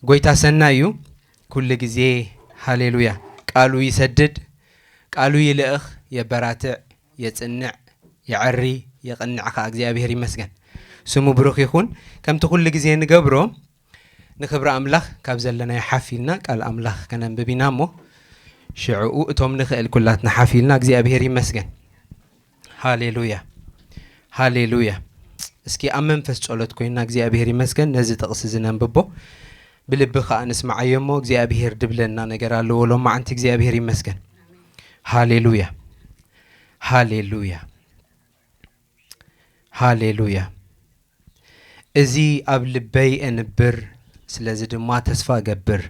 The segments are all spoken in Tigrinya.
ጎይታ ሰናይ እዩ ኩሉ ግዜ። ሃሌሉያ። ቃሉ ይሰድድ፣ ቃሉ ይልእኽ፣ የበራትዕ፣ የጽንዕ፣ የዐሪ፣ የቕንዕ ከኣ እግዚኣብሔር ይመስገን። ስሙ ብሩኽ ይኹን። ከምቲ ኩሉ ግዜ ንገብሮ ንኽብሪ ኣምላኽ ካብ ዘለናዮ ሓፍ ኢልና ቃል ኣምላኽ ከነንብብ ኢና እሞ ሽዕኡ እቶም ንኽእል ኩላትና ሓፍ ኢልና እግዚኣብሔር ይመስገን። ሃሌሉያ፣ ሃሌሉያ። እስኪ ኣብ መንፈስ ጸሎት ኮይና እግዚኣብሔር ይመስገን ነዚ ጥቕሲ እዚ ነንብቦ። ብልቢ ከኣ ንስምዓዮ እሞ እግዚኣብሔር ድብለና ነገር ኣለዎ ሎማዓንቲ እግዚኣብሔር ይመስገን። ሃሌሉያ፣ ሃሌሉያ፣ ሃሌሉያ። እዚ ኣብ ልበይ እንብር፣ ስለዚ ድማ ተስፋ እገብር።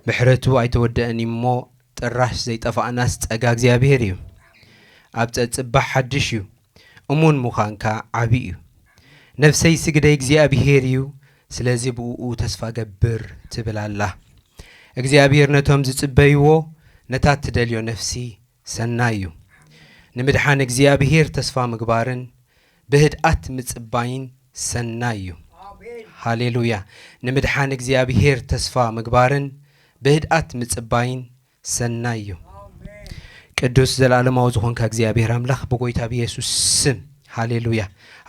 ምሕረቱ ኣይተወደእን እዩ እሞ ጥራሽ ዘይጠፋእናስ ጸጋ እግዚኣብሔር እዩ። ኣብ ጸጽባሕ ሓድሽ እዩ። እሙን ምዃንካ ዓቢ እዩ። ነፍሰይ ስግደይ እግዚኣብሔር እዩ፣ ስለዚ ብእኡ ተስፋ ገብር ትብል ኣላ። እግዚኣብሔር ነቶም ዝጽበይዎ ነታ ትደልዮ ነፍሲ ሰናይ እዩ። ንምድሓን እግዚኣብሔር ተስፋ ምግባርን ብህድኣት ምጽባይን ሰናይ እዩ። ሃሌሉያ። ንምድሓን እግዚኣብሔር ተስፋ ምግባርን ብህድኣት ምጽባይን ሰናይ እዩ። ቅዱስ ዘለኣለማዊ ዝኾንካ እግዚኣብሔር ኣምላኽ ብጎይታ ብየሱስ ስም ሃሌሉያ።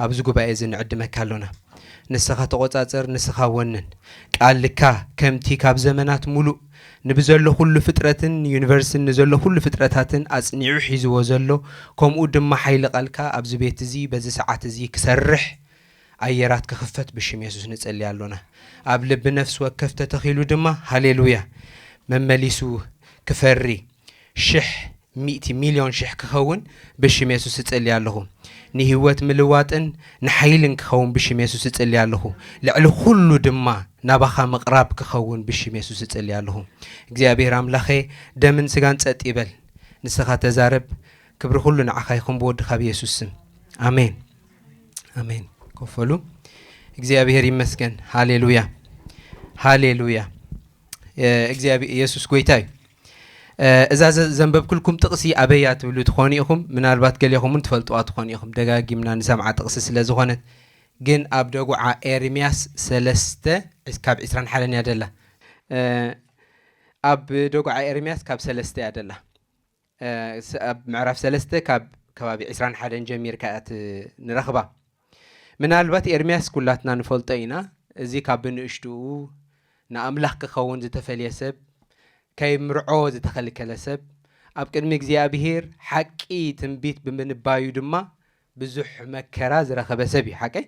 ኣብዚ ጉባኤ እዚ ንዕድመካ ኣሎና። ንስኻ ተቖጻጸር፣ ንስኻ ወንን። ቃልካ ከምቲ ካብ ዘመናት ሙሉእ ንብዘሎ ኩሉ ፍጥረትን ዩኒቨርስን ንዘሎ ኩሉ ፍጥረታትን ኣጽኒዑ ሒዝዎ ዘሎ፣ ከምኡ ድማ ሓይሊ ቃልካ ኣብዚ ቤት እዚ በዚ ሰዓት እዚ ክሰርሕ ኣየራት ክኽፈት ብሽም የሱስ ንጸሊ ኣሎና። ኣብ ልቢ ነፍሲ ወከፍ ተተኺሉ ድማ ሃሌሉያ መመሊሱ ክፈሪ ሽሕ ሚእቲ ሚልዮን ሽሕ ክኸውን ብሽም የሱስ እጽሊ ኣለኹ። ንህይወት ምልዋጥን ንሓይልን ክኸውን ብሽም የሱስ እጽሊ ኣለኹ። ልዕሊ ኩሉ ድማ ናባኻ ምቕራብ ክኸውን ብሽም የሱስ እጽሊ ኣለኹ። እግዚኣብሔር ኣምላኸ ደምን ስጋን ጸጥ ይበል። ንስኻ ተዛረብ። ክብሪ ኩሉ ንዓኻ ይኹን ብወድኻ ብየሱስ ስም። ኣሜን። ኣሜን። ኮፈሉ። እግዚኣብሔር ይመስገን። ሃሌሉያ። ሃሌሉያ። እ፣ እግዚኣብሔር የሱስ ጎይታ እዩ። እ፣ እዛ ዘ-፣ ዘንበብኩልኩም ጥቕሲ ኣበይ እያ ትብሉ ትኾኑ ኢኹም። ምናልባት ገሊኹም እውን ትፈልጥዋ ትኾኑ ኢኹም። ደጋጊምና ንሰምዓ ጥቕሲ ስለ ዝኾነት። ግን ኣብ ደጉዓ ኤርምያስ ሰለስተ ካብ ዕስራን ሓደን እያ ደላ። እ፣ ኣብ ደጉዓ ኤርምያስ ካብ ሰለስተ እያ ደላ። እ፣ ስ-፣ ኣብ ምዕራፍ ሰለስተ ካብ ከባቢ ዕስራን ሓደን ጀሚርካ እያ ት-፣ ንረኽባ። ምናልባት ኤርምያስ ኩላትና ንፈልጦ ኢና። እዚ ካብ ብንእሽትኡ ንኣምላኽ ክኸውን ዝተፈልየ ሰብ፣ ከይምርዖ ዝተኸልከለ ሰብ፣ ኣብ ቅድሚ እግዚኣብሄር ሓቂ ትንቢት ብምንባዩ ድማ ብዙሕ መከራ ዝረኸበ ሰብ እዩ። ሓቀይ?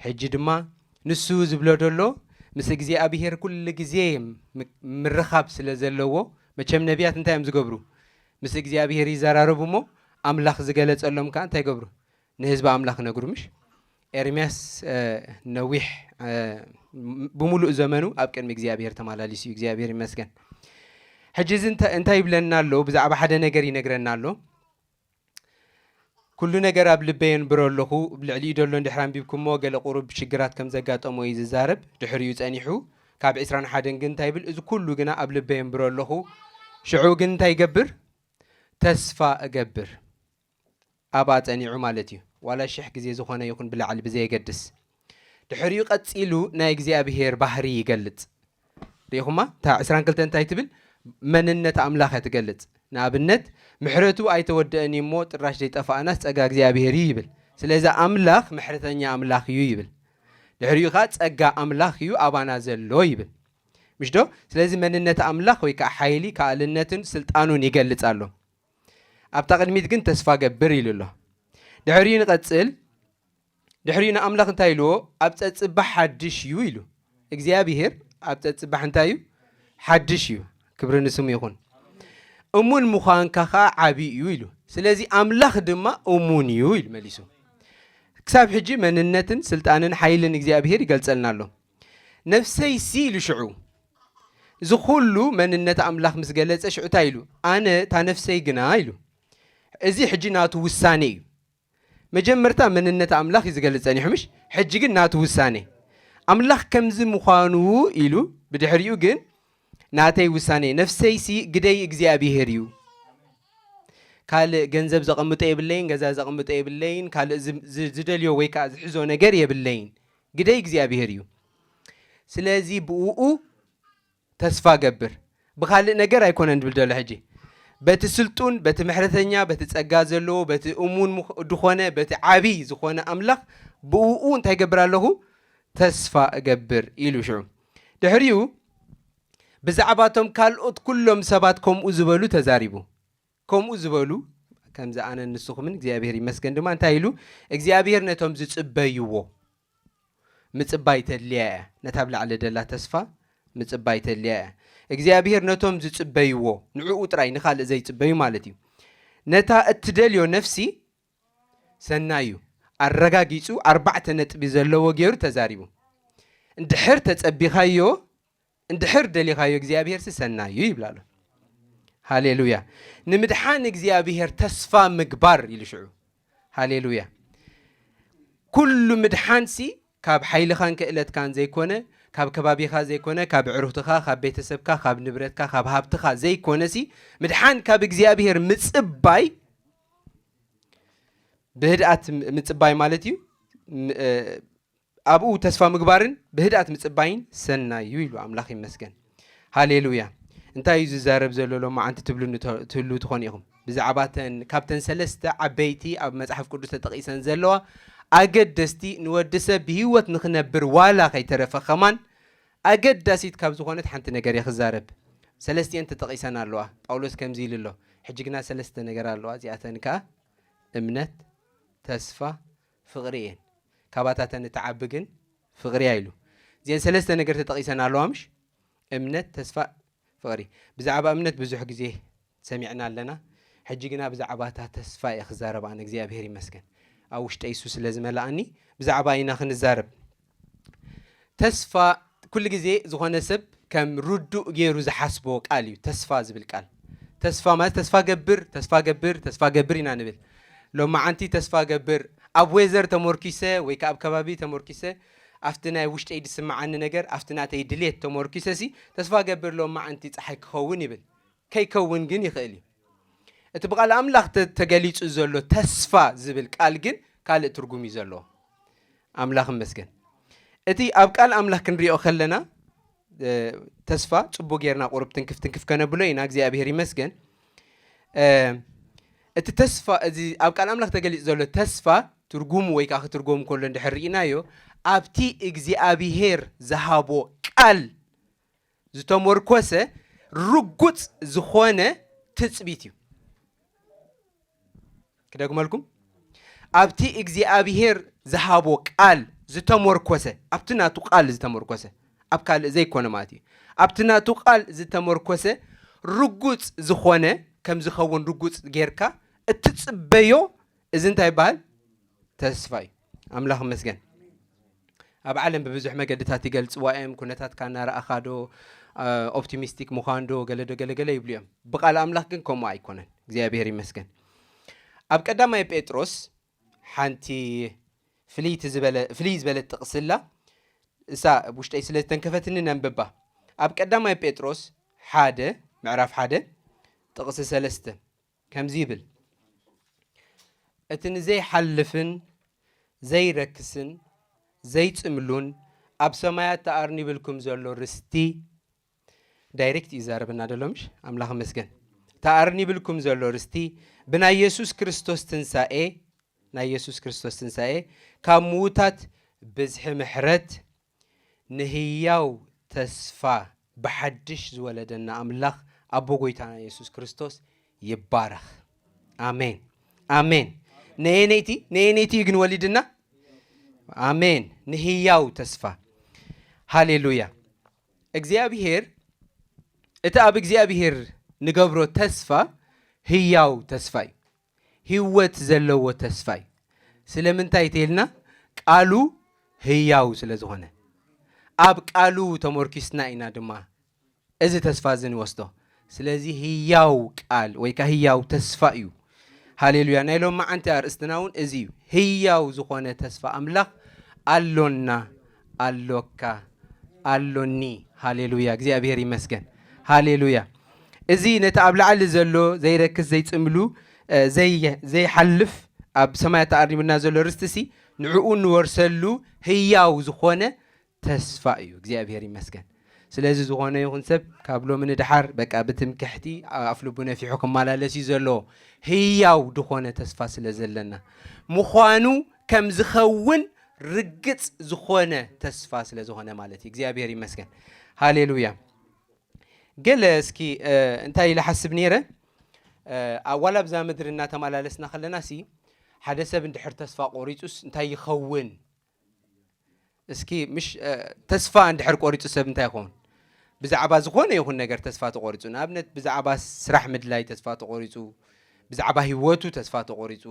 ሕጂ ድማ ንሱ ዝብሎ ዘሎ ምስ እግዚኣብሄር ኩሉ ግዜ ም-፣ ምርኻብ ስለ ዘለዎ፣ መቸም ነቢያት እንታይ እዮም ዝገብሩ? ምስ እግዚኣብሄር ይዘራረቡ እሞ ኣምላኽ ዝገለጸሎም ከኣ እንታይ ይገብሩ? ንህዝቢ ኣምላኽ ይነግሩ ምሽ? ኤርምያስ፣ እ፣ ነዊሕ፣ እ፣ ም-፣ ብምሉእ ዘመኑ ኣብ ቅድሚ እግዚኣብሄር ተመላሊሱ እዩ። እግዚኣብሄር ይመስገን። ሕጂ እዚ እንተ-፣ እንታይ ይብለና ኣሎ? ብዛዕባ ሓደ ነገር ይነግረና ኣሎ። "ኩሉ ነገር ኣብ ልበይ የንብሮ ኣለኹ፣ ልዕሊኡ ዘሎ እንድሕር ኣንቢብኩሞ ገለ ቁሩብ ሽግራት ከም ዘጋጠሞ እዩ ዝዛረብ። ድሕሪኡ ጸኒሑ ካብ ዕስራን ሓደን ግን እንታይ ይብል? እዚ ኩሉ ግና ኣብ ልበይ የንብሮ ኣለኹ፣ ሽዑ ግን እንታይ ይገብር? ተስፋ እገብር።" ኣብኣ ጸኒዑ ማለት እዩ። ዋላ ሽሕ ግዜ ዝኾነ ይኹን ብላዕሊ ብዘየገድስ። ድሕሪኡ ቀጺሉ ናይ እግዚኣብሄር ባህሪ ይገልጽ። ርኢኹማ? እታ ዕስራን ክልተን እንታይ ትብል? መንነት ኣምላኽ እያ ትገልጽ። ንኣብነት፣ "ምሕረቱ ኣይተወደአን እዩ እሞ ጥራሽ ዘይጠፋእናስ ጸጋ እግዚኣብሄር እዩ" ይብል። ስለዚ ኣምላኽ ምሕረተኛ ኣምላኽ እዩ ይብል። ድሕሪኡ ኸኣ "ጸጋ ኣምላኽ እዩ ኣባና ዘሎ" ይብል። ምሽ ዶ? ስለዚ መንነት ኣምላኽ ወይ ከኣ ሓይሊ፣ ከኣልነትን ስልጣኑን ይገልጽ ኣሎ። ኣብታ ቅድሚት ግን "ተስፋ ገብር" ኢሉ ኣሎ። ድሕሪኡ ንቐጽል። ድሕሪኡ ንኣምላኽ እንታይ ኢልዎ? "ኣብ ጸጽባሕ ሓድሽ እዩ" ኢሉ። እግዚኣብሄር ኣብ ጸጽባሕ እንታይ እዩ? ሓድሽ እዩ። ክብሪ ንስሙ ይኹን። "እሙን ምዃንካ ኸኣ ዓቢ እዩ" ኢሉ። ስለዚ ኣምላኽ ድማ እሙን እዩ ኢሉ መሊሱ። ክሳብ ሕጂ መንነትን ስልጣንን ሓይልን እግዚኣብሄር ይገልጸልና ኣሎ። "ነፍሰይሲ" ኢሉ ሽዑ፣ እዚ ኩሉ መንነት ኣምላኽ ምስ ገለጸ ሽዑ እንታይ ኢሉ? "ኣነ እታ ነፍሰይ ግና" ኢሉ። እዚ ሕጂ ናቱ ውሳኔ እዩ። መጀመርታ መንነት ኣምላኽ እዩ ዝገልጽ ጸኒሑ ምሽ? ሕጂ ግን ናቱ ውሳኔ። ኣምላኽ ከምዚ ምዃኑ ኢሉ፣ ብድሕሪኡ ግን "ናተይ ውሳኔ፣ ነፍሰይሲ ግደይ እግዚኣብሄር እዩ። ካልእ ገንዘብ ዘቐምጦ የብለይን፣ ገዛ ዘቐምጦ የብለይን፣ ካልእ ዝ-፣ ዝ-፣ ዝደልዮ ወይ ከኣ ዝሕዞ ነገር የብለይን። ግደይ እግዚኣብሄር እዩ። ስለዚ ብእኡ ተስፋ ገብር። ብኻልእ ነገር ኣይኮነን ድብል ዘሎ ሕጂ። በቲ ስልጡን፣ በቲ ምሕረተኛ፣ በቲ ጸጋ ዘለዎ፣ በቲ እሙን ምኽ-፣ ድኾነ፣ በቲ ዓቢ ዝኾነ ኣምላኽ ብእኡ እንታይ ገብር ኣለኹ? ተስፋ እገብር ኢሉ ሽዑ። ድሕሪኡ ብዛዕባቶም ካልኦት ኩሎም ሰባት ከምኡ ዝበሉ ተዛሪቡ። ከምኡ ዝበሉ ከምዚ ኣነን ንስኹምን እግዚኣብሔር ይመስገን ድማ እንታይ ኢሉ? እግዚኣብሔር ነቶም ዝጽበይዎ ምጽባይ ተድልያ እያ። ነታ ኣብ ላዕሊ ደላ ተስፋ ምጽባይ ተድልያ እያ። እግዚኣብሔር ነቶም ዝጽበይዎ፣ ንዕኡ ጥራይ ንኻልእ ዘይጽበዩ ማለት እዩ። ነታ እትደልዮ ነፍሲ ሰናዩ ኣረጋጊጹ ኣርባዕተ ነጥቢ ዘለዎ ገይሩ ተዛሪቡ። እንድሕር ተጸቢኻዮ፣ እንድሕር ደሊኻዮ እግዚኣብሔር ሲ ሰናዩ ይብላ ኣሎ። ሃሌሉያ። ንምድሓን እግዚኣብሔር ተስፋ ምግባር ኢሉ ሽዑ። ሃሌሉያ። ኩሉ ምድሓን ሲ ካብ ሓይልኻን ክእለትካን ዘይኮነ፣ ካብ ከባቢኻ ዘይኮነ፣ ካብ ዕሩኽትኻ፣ ካብ ቤተሰብካ፣ ካብ ንብረትካ፣ ካብ ሃብትኻ ዘይኮነ ሲ ምድሓን ካብ እግዚኣብሔር ምጽባይ ብህድኣት ም-፣ ምጽባይ ማለት እዩ። ም-፣ እ፣ ኣብኡ ተስፋ ምግባርን ብህድኣት ምጽባይን ሰናይ እዩ ኢሉ ኣምላኽ ይመስገን። ሃሌሉያ። እንታይ እዩ ዝዛረብ ዘሎ ሎማዓንቲ ትብሉኒ ተ-፣ ትህልዉ ትኾኑ ኢኹም። ብዛዕባ ተን፣ ካብተን ሰለስተ ዓበይቲ ኣብ መጽሓፍ ቅዱስ ተጠቒሰን ዘለዋ ኣገደስቲ ንወዲ ሰብ ብህይወት ንኽነብር ዋላ ከይተረፈ ኸማን ኣገዳሲት ካብ ዝኾነት ሓንቲ ነገር እየ ክዛረብ። ሰለስቲኤን ተጠቒሰን ኣለዋ። ጳውሎስ ከምዚ ኢሉ ኣሎ፣ ሕጂ ግና ሰለስተ ነገር ኣለዋ፣ እዚኣተን ከኣ እምነት፣ ተስፋ፣ ፍቕሪ እየን። ካባታተን እትዓቢ ግን ፍቕሪ እያ ኢሉ። እዚአን ሰለስተ ነገር ተጠቒሰን ኣለዋ ምሽ? እምነት፣ ተስፋ፣ ፍቕሪ። ብዛዕባ እምነት ብዙሕ ግዜ ሰሚዕና ኣለና። ሕጂ ግና ብዛዕባ እታ ተስፋ እየ ክዛረብ ኣነ፣ እግዚኣብሔር ይመስገን። ኣብ ውሽጠይ እሱ ስለ ዝመልኣኒ ብዛዕባ ኢና ክንዛረብ። ተስፋ ኩሉ ግዜ ዝኾነ ሰብ ከም ርዱእ ገይሩ ዝሓስቦ ቃል እዩ፣ ተስፋ ዝብል ቃል። ተስፋ ማለት ተስፋ ገብር፣ ተስፋ ገብር፣ ተስፋ ገብር ኢና ንብል። ሎማዓንቲ ተስፋ ገብር፣ ኣብ ዌዘር ተመርኪሰ ወይ ከኣ ኣብ ከባቢ ተመርኪሰ፣ ኣብቲ ናይ ውሽጠይ ዝስምዓኒ ነገር፣ ኣብቲ ናተይ ድሌት ተመርኪሰ ሲ ተስፋ ገብር ሎማዓንቲ ጸሓይ ክኸውን ይብል። ከይከውን ግን ይኽእል እዩ። እቲ ብቃል ኣምላኽ ተ-፣ ተገሊጹ ዘሎ ተስፋ ዝብል ቃል ግን ካልእ ትርጉም እዩ ዘለዎ። ኣምላኽ ይመስገን። እቲ ኣብ ቃል ኣምላኽ ክንሪኦ ከለና፣ እ፣ ተስፋ ጽቡቕ ጌርና ቁሩብ ትንክፍ ትንክፍ ከነብሎ ኢና፣ እግዚኣብሔር ይመስገን። እ፣ እቲ ተስፋ፣ እዚ ኣብ ቃል ኣምላኽ ተገሊጹ ዘሎ ተስፋ ትርጉሙ ወይ ከኣ ክትርጎም ከሎ እንድሕር ርኢናዮ፣ ኣብቲ እግዚኣብሔር ዝሃቦ ቃል ዝተመርኮሰ ርጉጽ ዝኾነ ትጽቢት እዩ። ክደግመልኩም፣ ኣብቲ እግዚኣብሔር ዝሃቦ ቃል ዝተመርኮሰ፣ ኣብቲ ናቱ ቃል ዝተመርኮሰ፣ ኣብ ካልእ ዘይኮነ ማለት እዩ። ኣብቲ ናቱ ቃል ዝተመርኮሰ ርጉጽ ዝኾነ፣ ከም ዝኸውን ርጉጽ ጌርካ እትጽበዮ፣ እዚ እንታይ ይበሃል? ተስፋ እዩ። ኣምላኽ ይመስገን። ኣብ ዓለም ብብዙሕ መገድታት ይገልጽዋ እዮም። ኩነታትካ እናረኣኻ ዶ፣ አ፣ ኦፕቲሚስቲክ ምዃን ዶ፣ ገለ ዶ፣ ገለ ገለ ይብሉ እዮም። ብቃል ኣምላኽ ግን ከምኡ ኣይኮነን። እግዚኣብሔር ይመስገን። ኣብ ቀዳማይ ጴጥሮስ ሓንቲ ፍልይቲ ዝበለ-፣ ፍልይ ዝበለት ጥቕሲ ኣላ። እሳ ኣብ ውሽጠይ ስለ ዝተንከፈትኒ ነንብባ። ኣብ ቀዳማይ ጴጥሮስ ሓደ፣ ምዕራፍ ሓደ፣ ጥቕሲ ሰለስተ ከምዚ ይብል፣ "እቲ ንዘይሓልፍን ዘይረክስን ዘይጽምሉን ኣብ ሰማያት ተኣርኒብልኩም ዘሎ ርስቲ"፣ ዳይሬክት እዩ ይዛረበና ዘሎ፣ ምሽ? ኣምላኽ ይመስገን። "ተኣርኒብልኩም ዘሎ ርስቲ ብናይ የሱስ ክርስቶስ ትንሳኤ፣ ናይ የሱስ ክርስቶስ ትንሳኤ፣ ካብ ምዉታት ብዝሒ ምሕረት፣ ንህያው ተስፋ ብሓድሽ ዝወለደና ኣምላኽ ኣቦ ጐይታና የሱስ ክርስቶስ ይባረኽ። ኣሜን፣ ኣሜን። ነየነይቲ፣ ነየነይቲ እዩ ግን ወሊድና? ኣሜን። ንህያው ተስፋ። ሃሌሉያ። እግዚኣብሔር፣ እቲ ኣብ እግዚኣብሔር ንገብሮ ተስፋ ህያው ተስፋ እዩ። ህይወት ዘለዎ ተስፋ እዩ። ስለምንታይ ተይልና? ቃሉ ህያው ስለ ዝኾነ። ኣብ ቃሉ ተመርኪስና ኢና ድማ እዚ ተስፋ እዚ ንወስዶ። ስለዚ ህያው ቃል ወይ ከኣ ህያው ተስፋ እዩ። ሃሌሉያ። ናይ ሎማዓንቲ ኣርእስትና እውን እዚ እዩ። ህያው ዝኾነ ተስፋ ኣምላኽ ኣሎና፣ ኣሎካ፣ ኣሎኒ። ሃሌሉያ። እግዚኣብሔር ይመስገን። ሃሌሉያ። እዚ ነቲ ኣብ ላዕሊ ዘሎ ዘይረክስ ዘይጽምሉ፣ እ፣ ዘይ-፣ ዘይሓልፍ ኣብ ሰማያት ተኣሪሙና ዘሎ ርስቲ ሲ ንዕኡ ንወርሰሉ ህያው ዝኾነ ተስፋ እዩ። እግዚኣብሔር ይመስገን። ስለዚ ዝኾነ ይኹን ሰብ ካብ ሎሚ ንድሓር በቃ ብትምክሕቲ ኣፍልቡ ነፊሑ ክመላለስ እዩ ዘለዎ፣ ህያው ዝኾነ ተስፋ ስለ ዘለና። ምዃኑ ከም ዝኸውን ርግጽ ዝኾነ ተስፋ ስለ ዝኾነ ማለት እዩ። እግዚኣብሔር ይመስገን። ሃሌሉያ። ገለ እስኪ እንታይ ኢለ ሓስብ ነይረ? ኣዋላ ብዛ ምድሪ እናተመላለስና ከለና ሲ ሓደ ሰብ እንድሕር ተስፋ ቆሪጹስ እንታይ ይኸውን? እስኪ ምሽ ተስፋ እንድሕር ቆሪጹ ሰብ እንታይ ይኸውን? ብዛዕባ ዝኾነ ይኹን ነገር ተስፋ ተቆሪጹ፣ ንኣብነት ብዛዕባ ስራሕ ምድላይ ተስፋ ተቆሪጹ፣ ብዛዕባ ህይወቱ ተስፋ ተቆሪጹ፣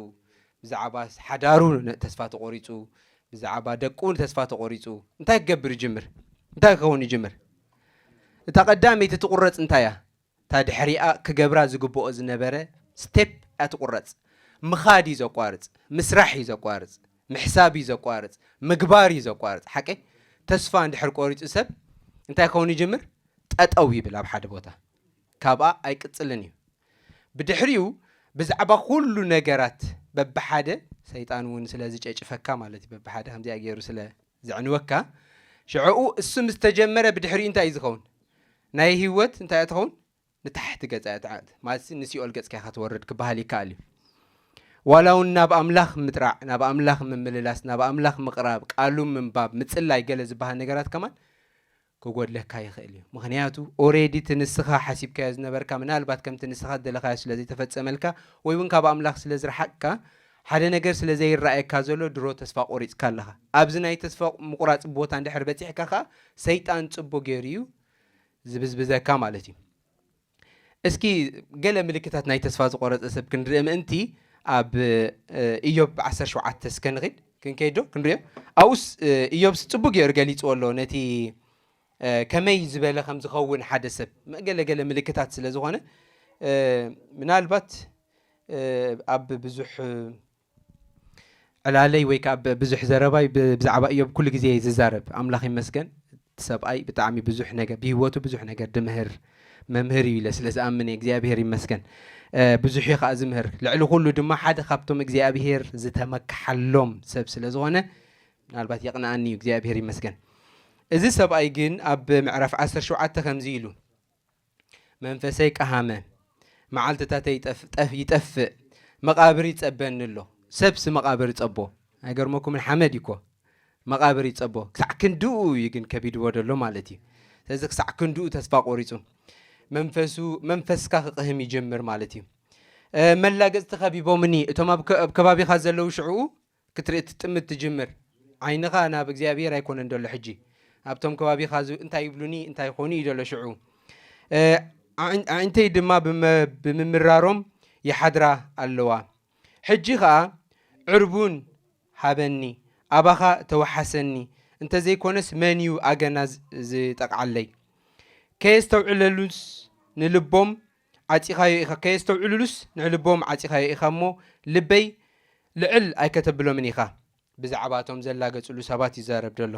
ብዛዕባ ሓዳሩ ተስፋ ተቆሪጹ፣ ብዛዕባ ደቁ ተስፋ ተቆሪጹ፣ እንታይ ክገብር ይጅምር? እንታይ ክኸውን ይጅምር? እታ ቀዳመይቲ ትቁረጽ እንታይ እያ? እታ ድሕሪኣ ክገብራ ዝግብኦ ዝነበረ ስቴፕ እያ ትቁረጽ። ምኻድ እዩ ዘቋርጽ፣ ምስራሕ እዩ ዘቋርጽ፣ ምሕሳብ እዩ ዘቋርጽ፣ ምግባር እዩ ዘቋርጽ። ሓቀይ? ተስፋ እንድሕር ቆሪጹ ሰብ እንታይ ክኸውን ይጅምር? ጠጠው ይብል ኣብ ሓደ ቦታ፣ ካብኣ ኣይቅጽልን እዩ። ብድሕሪኡ ብዛዕባ ኩሉ ነገራት በብሓደ፣ ሰይጣን እውን ስለ ዝጨጭፈካ ማለት እዩ፣ በብሓደ ከምዚኣ ገይሩ ስለ ዘዕንወካ፣ ሽዕኡ እሱ ምስ ተጀመረ ብድሕሪኡ እንታይ እዩ ዝኸውን? ናይ ህይወት እንታይ እያ ትኸውን? ንታሕቲ ገጻ እያ ትዓት ማለት ንሲኦል ገጽካ ኢኻ ትወርድ ክበሃል ይከኣል እዩ። ዋላ እውን ናብ ኣምላኽ ምጥራዕ፣ ናብ ኣምላኽ ምምልላስ፣ ናብ ኣምላኽ ምቕራብ፣ ቃሉ ምንባብ፣ ምጽላይ ገለ ዝበሃል ነገራት ከማን ክጎድለካ ይኽእል እዩ። ምኽንያቱ ኦሬዲ እቲ ንስኻ ሓሲብካዮ ዝነበርካ ምናልባት ከምቲ ንስኻ ዝደለኻዮ ስለ ዘይተፈጸመልካ ወይ እውን ካብ ኣምላኽ ስለ ዝረሓቅካ ሓደ ነገር ስለ ዘይረኣየካ ዘሎ ድሮ ተስፋ ቆሪጽካ ኣለኻ። ኣብዚ ናይ ተስፋ ምቁራጽ ቦታ እንድሕር በጺሕካ ከኣ ሰይጣን ጽቡቅ ገይሩ እዩ ዝብዝብዘካ ማለት እዩ። እስኪ ገለ ምልክታት ናይ ተስፋ ዝቆረጸ ሰብ ክንርኢ ምእንቲ ኣብ ኢዮብ ዓሰርተ ሸውዓተ እስከ ንኺድ ክንከይዶ ክንሪኦ። ኣብኡስ ኢዮብስ ጽቡቅ ገይሩ ገሊጽዎ ኣሎ ነቲ ከመይ ዝበለ ከም ዝኸውን ሓደ ሰብ ገለ ገለ ምልክታት ስለ ዝኾነ ምናልባት ኣብ ብዙሕ ዕላለይ ወይ ከዓ ብዙሕ ዘረባይ ብዛዕባ እዮብ ኩሉ ግዜ ዝዛረብ ኣምላኽ ይመስገን። እቲ ሰብኣይ ብጣዕሚ ብዙሕ ነገር ብህይወቱ ብዙሕ ነገር ድምህር መምህር እዩ ኢለ ስለ ዝኣምን እግዚኣብሄር ይመስገን። ብዙሕ እዩ ከዓ ዝምህር። ልዕሊ ኩሉ ድማ ሓደ ካብቶም እግዚኣብሄር ዝተመክሓሎም ሰብ ስለ ዝኾነ ምናልባት የቕንኣኒ እዩ። እግዚኣብሄር ይመስገን። እዚ ሰብኣይ ግን ኣብ ምዕራፍ ዓሰርተ ሸውዓተ ከምዚ ኢሉ መንፈሰይ ቀሃመ፣ መዓልትታተይ ይጠፍእ፣ መቓብር ይጸበኒ ኣሎ። ሰብሲ መቓብር ይጸቦ። ኣይገርመኩምን? ሓመድ እዩ እኮ መቓብር ይጸቦ። ክሳዕ ክንድኡ እዩ ግን ከቢድዎ ደሎ ማለት እዩ። ስለዚ ክሳዕ ክንድኡ ተስፋ ቆሪጹ መንፈሱ መንፈስካ ክቕህም ይጀምር ማለት እዩ። መላገጽቲ ከቢቦምኒ እቶም ኣብ ከባቢኻ ዘለዉ ሽዕኡ ክትርኢ ትጥምት ትጅምር። ዓይንኻ ናብ እግዚኣብሔር ኣይኮነን ደሎ ሕጂ ኣብቶም ከባቢኻ እንታይ ይብሉኒ እንታይ ይኾኑ እዩ ደሎ ሽዑ። ኣዒንተይ ድማ ብምምራሮም ይሓድራ ኣለዋ። ሕጂ ኸኣ ዕርቡን ሃበኒ፣ ኣባኻ ተወሓሰኒ፣ እንተዘይኮነስ መን እዩ ኣገና ዝጠቕዓለይ? ከየስተውዕለሉስ ንልቦም ዓጺኻዮ ኢኻ፣ ከየስተውዕሉሉስ ንልቦም ዓጺኻዮ ኢኻ እሞ ልበይ ልዕል ኣይከተብሎምን ኢኻ። ብዛዕባ እቶም ዘላገጽሉ ሰባት ይዛረብ ዘሎ።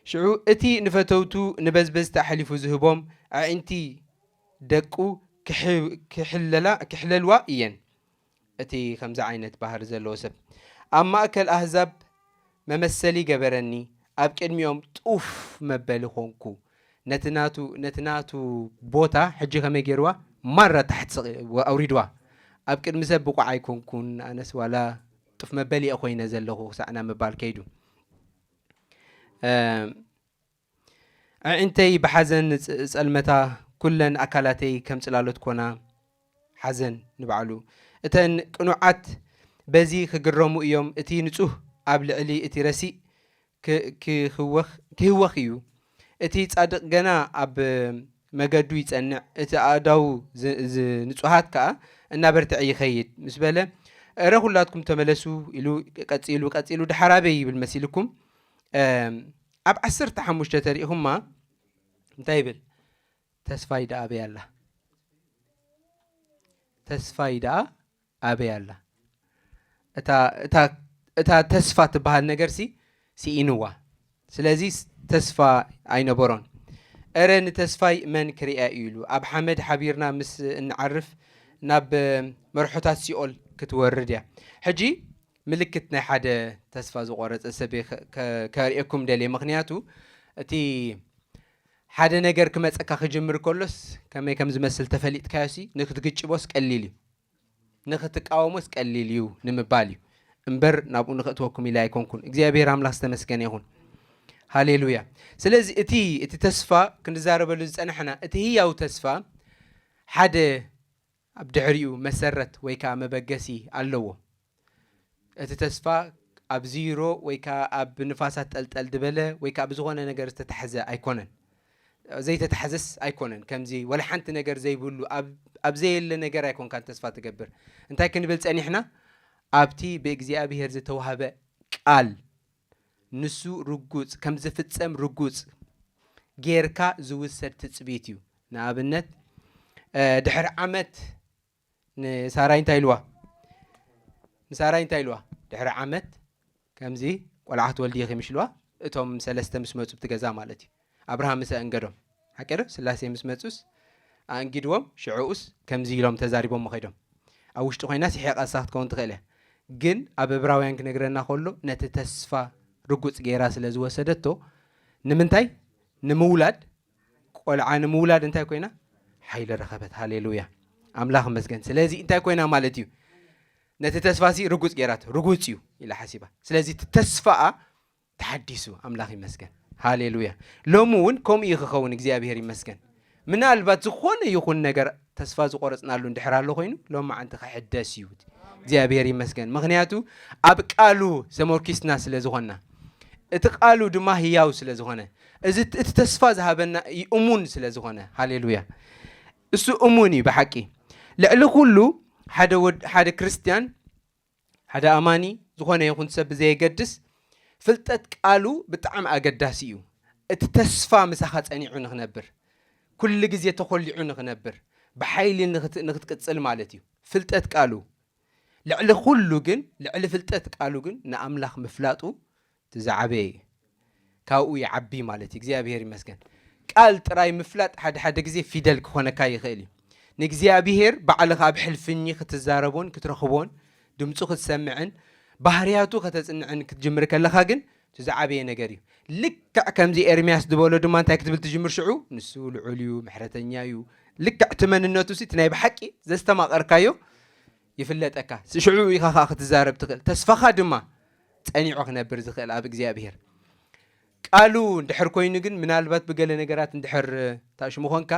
ሽዑ እቲ ንፈተውቱ ንበዝበዝቲ ኣሕሊፉ ዝህቦም ኣዒንቲ ደቁ ክሕለልዋ እየን። እቲ ከምዚ ዓይነት ባህሪ ዘለዎ ሰብ ኣብ ማእከል ኣህዛብ መመሰሊ ገበረኒ፣ ኣብ ቅድሚኦም ጡፍ መበሊ ኾንኩ። ነቲ ናቱ ነቲ ናቱ ቦታ ሕጂ ከመይ ገይርዋ? ማራ ታሕቲ ኣውሪድዋ። ኣብ ቅድሚ ሰብ ብቑዕ ኣይኮንኩን፣ ኣነስ ዋላ ጡፍ መበሊ እየ ኮይነ ዘለኹ ክሳዕ ናብ ምባል ከይዱ። ኣዒንተይ ብሓዘን ጸልመታ፣ ኩለን ኣካላተይ ከም ጽላሎት ኮና። ሓዘን ንባዕሉ። እተን ቅኑዓት በዚ ክግረሙ እዮም። እቲ ንጹህ ኣብ ልዕሊ እቲ ረሲእ ክህወኽ እዩ። እቲ ጻድቕ ገና ኣብ መገዱ ይጸንዕ፣ እቲ ኣእዳዉ ንጹሃት ከኣ እናበርትዐ ይኸይድ ምስ በለ፣ እረ ኩላትኩም ተመለሱ ኢሉ ቀጺሉ ቀጺሉ ደሓር ኣበይ ይብል መሲልኩም? ኣብ ዓሰርተ ሓሙሽተ ተሪእኹማ እንታይ ይብል? ተስፋይ ደኣ ኣበይ ኣላ? ተስፋይ ደኣ ኣበይ ኣላ? እታ ተስፋ ትበሃል ነገርሲ ስኢንዋ። ስለዚ ተስፋ ኣይነበሮን። እረ ንተስፋይ መን ክርእያ እዩ ኢሉ ኣብ ሓመድ ሓቢርና ምስ እንዓርፍ ናብ መርሖታት ሲኦል ክትወርድ እያ። ሕጂ ምልክት ናይ ሓደ ተስፋ ዝቆረጸ ሰብ ከርእየኩም ደልየ። ምኽንያቱ እቲ ሓደ ነገር ክመጸካ ክጅምር ከሎስ ከመይ ከም ዝመስል ተፈሊጥካዮሲ ንክትግጭቦስ ቀሊል እዩ፣ ንክትቃወሞስ ቀሊል እዩ ንምባል እዩ እምበር ናብኡ ንክእትወኩም ኢለ ኣይኮንኩን። እግዚኣብሔር ኣምላኽ ዝተመስገነ ይኹን። ሃሌሉያ። ስለዚ እቲ እቲ ተስፋ ክንዛረበሉ ዝጸናሕና እቲ ህያው ተስፋ ሓደ ኣብ ድሕሪኡ መሰረት ወይ ከዓ መበገሲ ኣለዎ። እቲ ተስፋ ኣብ ዚሮ ወይ ከዓ ኣብ ንፋሳት ጠልጠል ዝበለ ወይ ከዓ ብዝኾነ ነገር ዝተታሕዘ ኣይኮነን። ዘይተታሕዘስ ኣይኮነን። ከምዚ ወላ ሓንቲ ነገር ዘይብሉ ኣብ ኣብ ዘየለ ነገር ኣይኮንካን ተስፋ ትገብር። እንታይ ክንብል ጸኒሕና? ኣብቲ ብእግዚኣብሔር ዝተዋህበ ቃል ንሱ ርጉጽ ከም ዝፍጸም ርጉጽ ጌርካ ዝውሰድ ትጽቢት እዩ። ንኣብነት ድሕሪ ዓመት ንሳራይ እንታይ ኢልዋ? ንሳራይ እንታይ ኢልዋ? ድሕሪ ዓመት ከምዚ ቆልዓ ክትወልዲ ኢኺ ምሽ ኢልዋ? እቶም ሰለስተ ምስ መጹ ብቲ ገዛ ማለት እዩ። ኣብርሃም ምስ ኣእንገዶም ሓቂ ዶ? ስላሴ ምስ መጹስ ኣእንጊድዎም፣ ሽዑኡስ ከምዚ ኢሎም ተዛሪቦም ከይዶም። ኣብ ውሽጢ ኮይና ስሒቓ እሳ ክትከውን ትኽእል እያ። ግን ኣብ እብራውያን ክነግረና ከሎ ነቲ ተስፋ ርጉጽ ገይራ ስለ ዝወሰደቶ ንምንታይ? ንምውላድ ቆልዓ ንምውላድ እንታይ ኮይና? ሓይሊ ረኸበት። ሃሌሉያ ኣምላኽ ይመስገን። ስለዚ እንታይ ኮይና ማለት እዩ? ነቲ ተስፋሲ ርጉጽ ገይራቶ ርጉጽ እዩ ኢላ ሓሲባ። ስለዚ እቲ ተስፋኣ ተሓዲሱ። ኣምላኽ ይመስገን። ሃሌሉያ። ሎሚ እውን ከምኡ እዩ ክኸውን። እግዚኣብሔር ይመስገን። ምናልባት ዝኾነ ይኹን ነገር ተስፋ ዝቆረጽናሉ እንድሕር ኣሎ ኮይኑ ሎሚ ዓንቲ ክሕደስ እዩ። እግዚኣብሔር ይመስገን። ምኽንያቱ ኣብ ቃሉ ተመርኪስና ስለ ዝኾንና እቲ ቃሉ ድማ ህያው ስለ ዝኾነ እዚ እቲ ተስፋ ዝሃበና እዩ እሙን ስለ ዝኾነ። ሃሌሉያ። እሱ እሙን እዩ ብሓቂ። ልዕሊ ኩሉ ሓደ ወድ ሓደ ክርስትያን ሓደ ኣማኒ ዝኾነ ይኹን ሰብ ብዘየገድስ ፍልጠት ቃሉ ብጣዕሚ ኣገዳሲ እዩ። እቲ ተስፋ ምሳኻ ጸኒዑ ንኽነብር ኩሉ ግዜ ተኾሊዑ ንኽነብር ብሓይሊ ንኽት- ንኽትቅጽል ማለት እዩ። ፍልጠት ቃሉ ልዕሊ ኩሉ ግን ልዕሊ ፍልጠት ቃሉ ግን ንኣምላኽ ምፍላጡ እቲ ዝዓበየ እዩ። ካብኡ ይዓቢ ማለት እዩ። እግዚኣብሔር ይመስገን። ቃል ጥራይ ምፍላጥ ሓደ ሓደ ግዜ ፊደል ክኾነካ ይኽእል እዩ። ንእግዚኣብሔር ባዕልኻ ኣብ ሕልፍኝ ክትዛረቦን ክትረኽቦን ድምፁ ክትሰምዕን ባህርያቱ ከተጽንዕን ክትጅምር ከለኻ ግን እቲ ዝዓበየ ነገር እዩ። ልክዕ ከምዚ ኤርምያስ ዝበሎ ድማ እንታይ ክትብል ትጅምር ሽዑ? ንሱ ልዑል እዩ፣ ምሕረተኛ እዩ። ልክዕ እቲ መንነቱ ሲ እቲ ናይ ብሓቂ ዘስተማቐርካዮ ይፍለጠካ። ሽዑ ኢኻ ከዓ ክትዛረብ ትኽእል። ተስፋኻ ድማ ጸኒዑ ክነብር ዝኽእል ኣብ እግዚኣብሔር ቃሉ እንድሕር ኮይኑ ግን ምናልባት ብገለ ነገራት እንድሕር ታሽሙ ኾንካ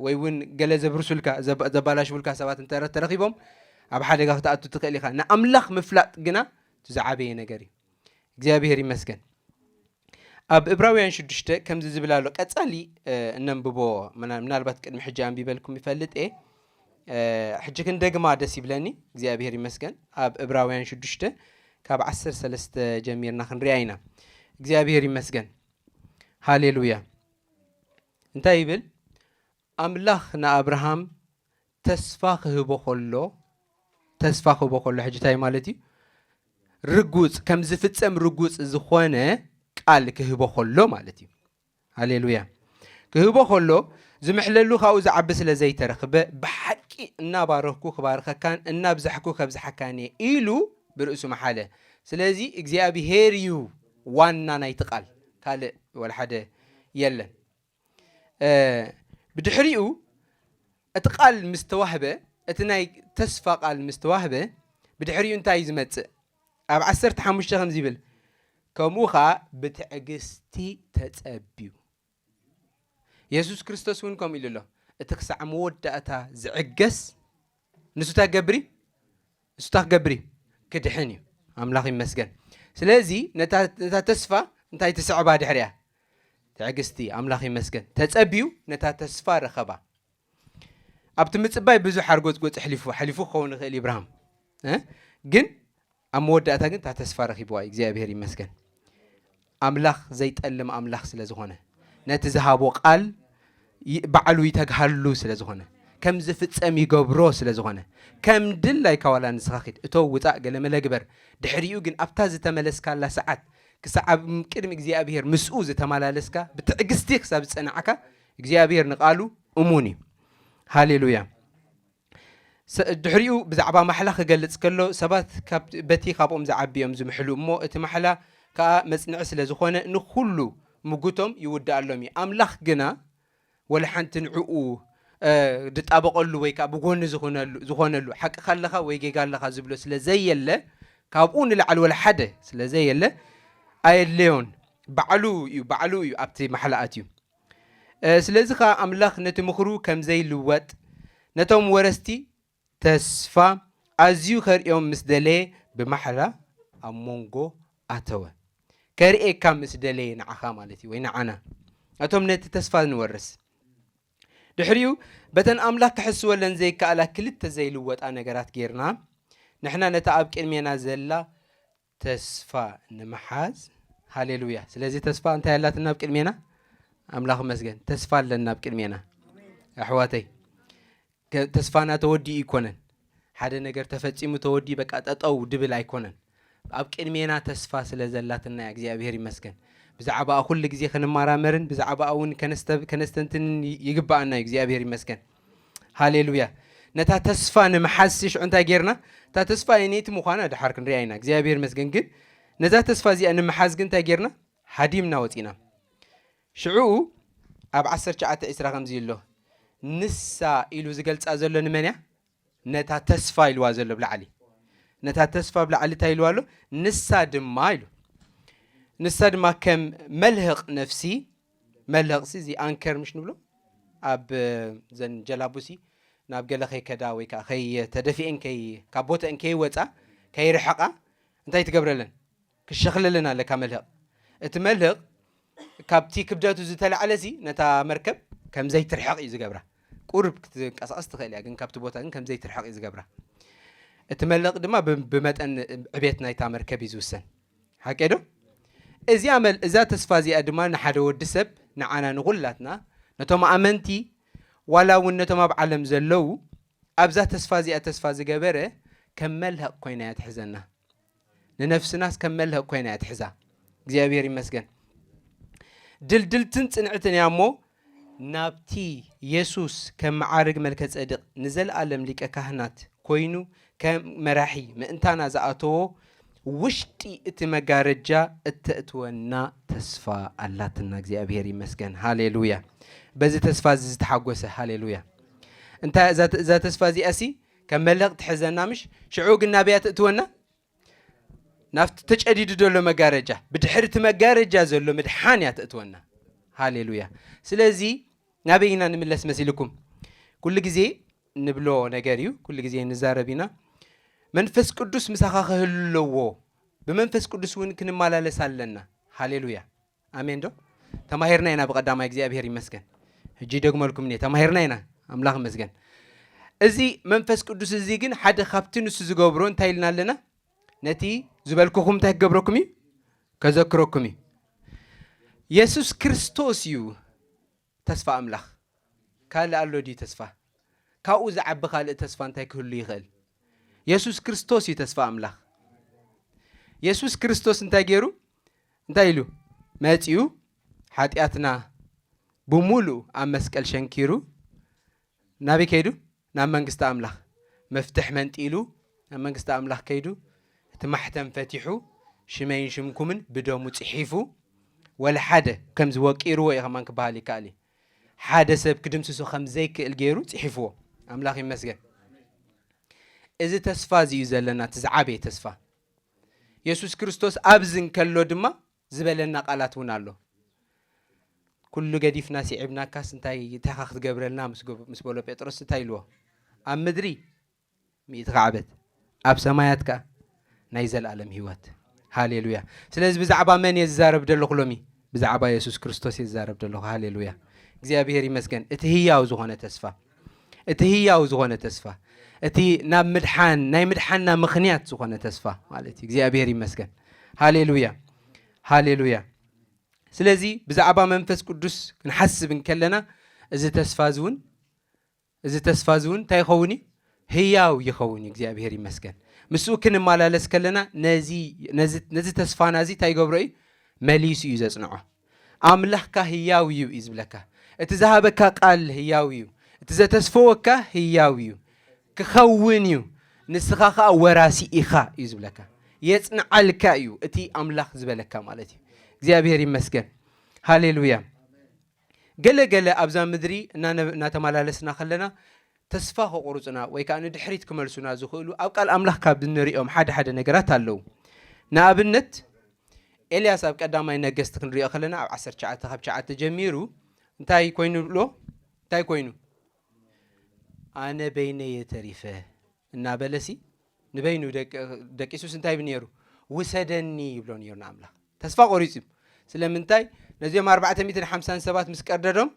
ወይ እውን ገለ ዘብርሱልካ ዘባላሽቡልካ ሰባት እንተ ተረኺቦም ኣብ ሓደጋ ክትኣቱ ትኽእል ኢኻ። ንኣምላኽ ምፍላጥ ግና እቲ ዝዓበየ ነገር እዩ። እግዚኣብሔር ይመስገን። ኣብ እብራውያን ሽዱሽተ ከምዚ ዝብል ኣሎ። ቀጻሊ እነንብቦ ምናልባት ቅድሚ ሕጂ ኣንቢበልኩም ይፈልጥ እየ። ሕጂ ክንደግማ ደስ ይብለኒ። እግዚኣብሔር ይመስገን። ኣብ እብራውያን ሽዱሽተ ካብ ዓሰርተ ሰለስተ ጀሚርና ክንሪኣ ኢና። እግዚኣብሔር ይመስገን። ሃሌሉያ። እንታይ ይብል? ኣምላኽ ንኣብርሃም ተስፋ ክህቦ ከሎ ተስፋ ክህቦ ከሎ ሕጂ እንታይ ማለት እዩ? ርጉጽ ከም ዝፍጸም ርጉጽ ዝኾነ ቃል ክህቦ ከሎ ማለት እዩ። ሃሌሉያ። ክህቦ ከሎ ዝምሕለሉ ካብኡ ዝዓቢ ስለ ዘይተረኽበ ብሓቂ እናባረኽኩ ክባርኸካን እናብዛሕኩ ከብዝሓካን እየ ኢሉ ብርእሱ መሓለ። ስለዚ እግዚኣብሄር እዩ ዋና ናይቲ ቃል፣ ካልእ ወላ ሓደ የለን። ብድሕሪኡ እቲ ቃል ምስ ተዋህበ፣ እቲ ናይ ተስፋ ቃል ምስ ተዋህበ ብድሕሪኡ እንታይ እዩ ዝመጽእ? ኣብ ዓሰርተ ሓሙሽተ ከምዚ ይብል፣ ከምኡ ኸኣ ብትዕግስቲ ተጸብዩ። የሱስ ክርስቶስ እውን ከምኡ ኢሉ ኣሎ፣ እቲ ክሳዕ መወዳእታ ዝዕገስ ንሱ እንታይ ክገብር እዩ? ንሱ እንታይ ክገብር እዩ? ክድሕን እዩ። ኣምላኽ ይመስገን። ስለዚ ነታ ነታ ተስፋ እንታይ ትስዕባ ድሕሪያ? ትዕግስቲ። ኣምላኽ ይመስገን። ተጸብዩ ነታ ተስፋ ረኸባ። ኣብቲ ምጽባይ ብዙሕ ሓርጎጽጎጽ ኣሕሊፉ ሓሊፉ ክኸውን ይኽእል እዩ እብርሃም። ግን ኣብ መወዳእታ ግን እታ ተስፋ ረኺብዋ እዩ። እግዚኣብሔር ይመስገን። ኣምላኽ ዘይጠልም ኣምላኽ ስለ ዝኾነ ነቲ ዝሃቦ ቃል ባዕሉ ይተግሃሉ ስለ ዝኾነ ከም ዝፍጸም ይገብሮ ስለ ዝኾነ ከም ድላይካ ዋላ ንስኻ ኺድ እቶ ውጻእ ገለመለ ግበር። ድሕሪኡ ግን ኣብታ ዝተመለስካላ ሰዓት ክሳዕ ኣብ ቅድሚ እግዚኣብሔር ምስኡ ዝተመላለስካ ብትዕግስቲ ክሳብ ዝጸናዕካ እግዚኣብሔር ንቃሉ እሙን እዩ። ሃሌሉያ። ድሕሪኡ ብዛዕባ ማሕላ ክገልጽ ከሎ ሰባት በቲ ካብኦም ዝዓቢ እዮም ዝምሕሉ እሞ እቲ ማሕላ ከኣ መጽንዒ ስለ ዝኾነ ንኹሉ ምጉቶም ይውድኣሎም እዩ። ኣምላኽ ግና ወላ ሓንቲ ንዕኡ፣ እ፣ ድጣበቐሉ ወይ ከዓ ብጎኒ ዝኾነሉ፣ ዝኾነሉ፣ ሓቅኻ ኣለኻ ወይ ጌጋ ኣለኻ ዝብሎ ስለ ዘየለ፣ ካብኡ ንላዕሊ ወላ ሓደ ስለ ዘየለ፣ ኣየድለዮን። ባዕሉ እዩ፣ ባዕሉ እዩ ኣብቲ ማሕላ ኣትዩ። እ፣ ስለዚ ኸዓ ኣምላኽ ነቲ ምኽሩ ከም ዘይልወጥ፣ ነቶም ወረስቲ ተስፋ ኣዝዩ ከርእዮም ምስ ደለየ፣ ብማሕላ ኣብ መንጎ ኣተወ። ከርእየካ ምስ ደለየ ንዓኻ ማለት እዩ፣ ወይ ንዓና። እቶም ነቲ ተስፋ ንወርስ። ድሕሪኡ፣ በተን ኣምላኽ ክሕስወለን ዘይከኣላ ክልተ ዘይልወጣ ነገራት ጌርና፣ ንሕና ነታ ኣብ ቅድሜና ዘላ ተስፋ ንምሓዝ። ሃሌሉያ። ስለዚ ተስፋ እንታይ ኣላትና ኣብ ቅድሜና? ኣምላኽ መስገን። ተስፋ ኣለና ኣብ ቅድሜና። ኣሕዋተይ፣ ከ-፣ ተስፋና ተወዲኡ ኣይኮነን። ሓደ ነገር ተፈጺሙ ተወዲኡ በቃ ጠጠው ድብል ኣይኮነን። ኣብ ቅድሜና ተስፋ ስለ ዘላትና እያ፣ እግዚኣብሔር ይመስገን። ብዛዕባኣ ኩሉ ግዜ ክንመራመርን ብዛዕባኣ እውን ከነስተ-፣ ከነስተንትንን ይ-፣ ይግብኣና እዩ፣ እግዚኣብሔር ይመስገን። ሃሌሉያ። ነታ ተስፋ ንምሓዝ ሽዑ እንታይ ጌርና? እታ ተስፋ የነይቲ ምዃና ድሓር ክንሪኣ ኢና፣ እግዚኣብሔር ይመስገን። ግን ነዛ ተስፋ እዚኣ ንምሓዝ ግን እንታይ ጌርና? ሃዲምና ወጺና። ሽዑ ኣብ ዓሰርተ ትሽዓተ ዕስራ ከምዚ ኣሎ፣ ንሳ ኢሉ ዝገልጻ ዘሎ ንመን እያ? ነታ ተስፋ ኢልዋ ዘሎ ብላዕሊ። ነታ ተስፋ ብላዕሊ እንታይ ኢልዋ ኣሎ? ንሳ ድማ ኢሉ። ንሳ ድማ ከም መልህቕ ነፍሲ፣ መልህቕሲ እዚ ኣንከር ምሽ ንብሎ፣ ኣብ ዘን ጀላቡሲ ናብ ገለ ከይከዳ ወይ ከዓ ከይ-፣ ተደፊኤን ከይ-፣ ካብ ቦተአን ከይወፃ፣ ከይርሕቓ እንታይ ትገብረለን? ክሸኽለለን ኣለካ መልህቕ። እቲ መልህቕ ካብቲ ክብደቱ ዝተላዕለ ሲ ነታ መርከብ ከም ዘይትርሕቕ እዩ ዝገብራ። ቁሩብ ክትንቀሳቐስ ትኽእል እያ፣ ግን ካብቲ ቦታ ግን ከም ዘይትርሕቕ እዩ ዝገብራ። እቲ መልህቕ ድማ ብ-፣ ብመጠን ዕቤት ናይታ መርከብ እዩ ዝውሰን። ሓቂ ዶ? እዚኣ መል-፣ እዛ ተስፋ እዚኣ ድማ ንሓደ ወዲ ሰብ፣ ንዓና ንኹላትና፣ ነቶም ኣመንቲ፣ ዋላ እውን ነቶም ኣብ ዓለም ዘለዉ፣ ኣብዛ ተስፋ እዚኣ ተስፋ ዝገበረ ከም መልህቕ ኮይና እያ ትሕዘና። ንነፍስናስ ከም መልህቕ ኮይና እያ ትሕዛ። እግዚኣብሔር ይመስገን። ድልድልትን ጽንዕትን እያ እሞ፣ ናብቲ የሱስ ከም መዓርግ መልከ ጸድቕ ንዘለኣለም ሊቀ ካህናት ኮይኑ ከም መራሒ ምእንታና ዝኣተዎ ውሽጢ እቲ መጋረጃ እተእትወና ተስፋ ኣላትና። እግዚኣብሔር ይመስገን። ሃሌሉያ። በዚ ተስፋ እዚ ዝተሓጎሰ፣ ሃሌሉያ። እንታይ እዛ፣ እዛ ተስፋ እዚኣ ሲ ከም መልህቕ ትሕዘና ምሽ? ሽዑ ግን ናበይ እያ ትእትወና? ናብቲ ተጨዲዱ ዘሎ መጋረጃ፣ ብድሕሪ እቲ መጋረጃ ዘሎ ምድሓን እያ ተእትወና። ሃሌሉያ። ስለዚ ናበይ ኢና ንምለስ መሲልኩም? ኩሉ ግዜ ንብሎ ነገር እዩ፣ ኩሉ ግዜ ንዛረብ ኢና። መንፈስ ቅዱስ ምሳኻ ክህሉ ኣለዎ። ብመንፈስ ቅዱስ እውን ክንመላለስ ኣለና። ሃሌሉያ። ኣሜን ዶ? ተማሂርና ኢና ብቐዳማይ፣ እግዚኣብሔር ይመስገን። ሕጂ ይደግመልኩም እየ፣ ተማሂርና ኢና፣ ኣምላኽ ይመስገን። እዚ መንፈስ ቅዱስ እዚ ግን ሓደ ካብቲ ንሱ ዝገብሮ እንታይ ኢልና ኣለና? ነቲ ዝበልኩኹም እንታይ ክገብረኩም እዩ? ከዘክረኩም እዩ። የሱስ ክርስቶስ እዩ ተስፋ ኣምላኽ። ካልእ ኣሎ ድዩ ተስፋ? ካብኡ ዝዓቢ ካልእ ተስፋ እንታይ ክህሉ ይኽእል? የሱስ ክርስቶስ እዩ ተስፋ ኣምላኽ። የሱስ ክርስቶስ እንታይ ገይሩ? እንታይ ኢሉ? መጺኡ ሓጢኣትና ብምሉእ ኣብ መስቀል ሸንኪሩ ናበይ ከይዱ? ናብ መንግስቲ ኣምላኽ። መፍትሕ መንጢሉ ናብ መንግስቲ ኣምላኽ ከይዱ፣ እቲ ማሕተም ፈቲሑ፣ ሽመይን ሽምኩምን ብደሙ ጽሒፉ፣ ወላ ሓደ ከምዚ ወቂርዎ እዩ ከማን ክበሃል ይከኣል እዩ። ሓደ ሰብ ክድምስሶ ከም ዘይክእል ገይሩ ጽሒፍዎ። ኣምላኽ ይመስገን። እዚ ተስፋ እዚ እዩ ዘለና፣ እቲ ዝዓበየ ተስፋ። የሱስ ክርስቶስ ኣብዚ እንከሎ ድማ ዝበለና ቃላት እውን ኣሎ። "ኩሉ ገዲፍና ስዒብናካስ እንታይ፣ እንታይ ኢኻ ክትገብረልና?" ምስ ገብ-፣ ምስ በሎ ጴጥሮስ እንታይ ኢልዎ? "ኣብ ምድሪ ሚእቲ ካዕበት፣ ኣብ ሰማያት ከኣ ናይ ዘለኣለም ህይወት።" ሃሌሉያ። ስለዚ ብዛዕባ መን እየ ዝዛረብ ዘለኹ ሎሚ? ብዛዕባ የሱስ ክርስቶስ እየ ዝዛረብ ዘለኹ። ሃሌሉያ። እግዚኣብሔር ይመስገን። እቲ ህያው ዝኾነ ተስፋ፣ እቲ ህያው ዝኾነ ተስፋ፣ እቲ ናብ ምድሓን፣ ናይ ምድሓንና ምኽንያት ዝኾነ ተስፋ ማለት እዩ። እግዚኣብሔር ይመስገን። ሃሌሉያ። ሃሌሉያ። ስለዚ ብዛዕባ መንፈስ ቅዱስ ክንሓስብ እንከለና፣ እዚ ተስፋ እዚ እውን፣ እዚ ተስፋ እዚ እውን እንታይ ይኸውን እዩ? ህያው ይኸውን እዩ። እግዚኣብሔር ይመስገን። ምስኡ ክንመላለስ ከለና፣ ነዚ፣ ነዚ፣ ነዚ ተስፋና እዚ እንታይ ይገብሮ እዩ? መሊሱ እዩ ዘጽንዖ። ኣምላኽካ ህያው እዩ እዩ ዝብለካ። እቲ ዝሃበካ ቃል ህያው እዩ። እቲ ዘተስፈወካ ህያው እዩ። ክኸውን እዩ። ንስኻ ኸኣ ወራሲ ኢኻ እዩ ዝብለካ። የጽንዓልካ እዩ እቲ ኣምላኽ ዝበለካ ማለት እዩ። እግዚኣብሔር ይመስገን። ሃሌሉያ። ገለ ገለ ኣብዛ ምድሪ እናነ- እናተመላለስና ከለና ተስፋ ከቑርጹና ወይ ከዓ ንድሕሪት ክመልሱና ዝኽእሉ ኣብ ቃል ኣምላኽ ካብ እንሪኦም ሓደ ሓደ ነገራት ኣለዉ። ንኣብነት ኤልያስ ኣብ ቀዳማይ ነገስት ክንሪኦ ከለና ኣብ ዓሰርተ ትሽዓተ ካብ ትሽዓተ ጀሚሩ እንታይ ኮይኑ ብሎ እንታይ ኮይኑ ኣነ በይነየ ተሪፈ እናበለሲ ንበይኑ ደቂ- ደቂሱስ እንታይ ብነይሩ ውሰደኒ ይብሎ ነይሩ ንኣምላኽ። ተስፋ ቆሪጹ እዩ። ስለምንታይ ነዚኦም ኣርባዕተ ሚእትን ሓምሳን ሰባት ምስ ቀርደዶም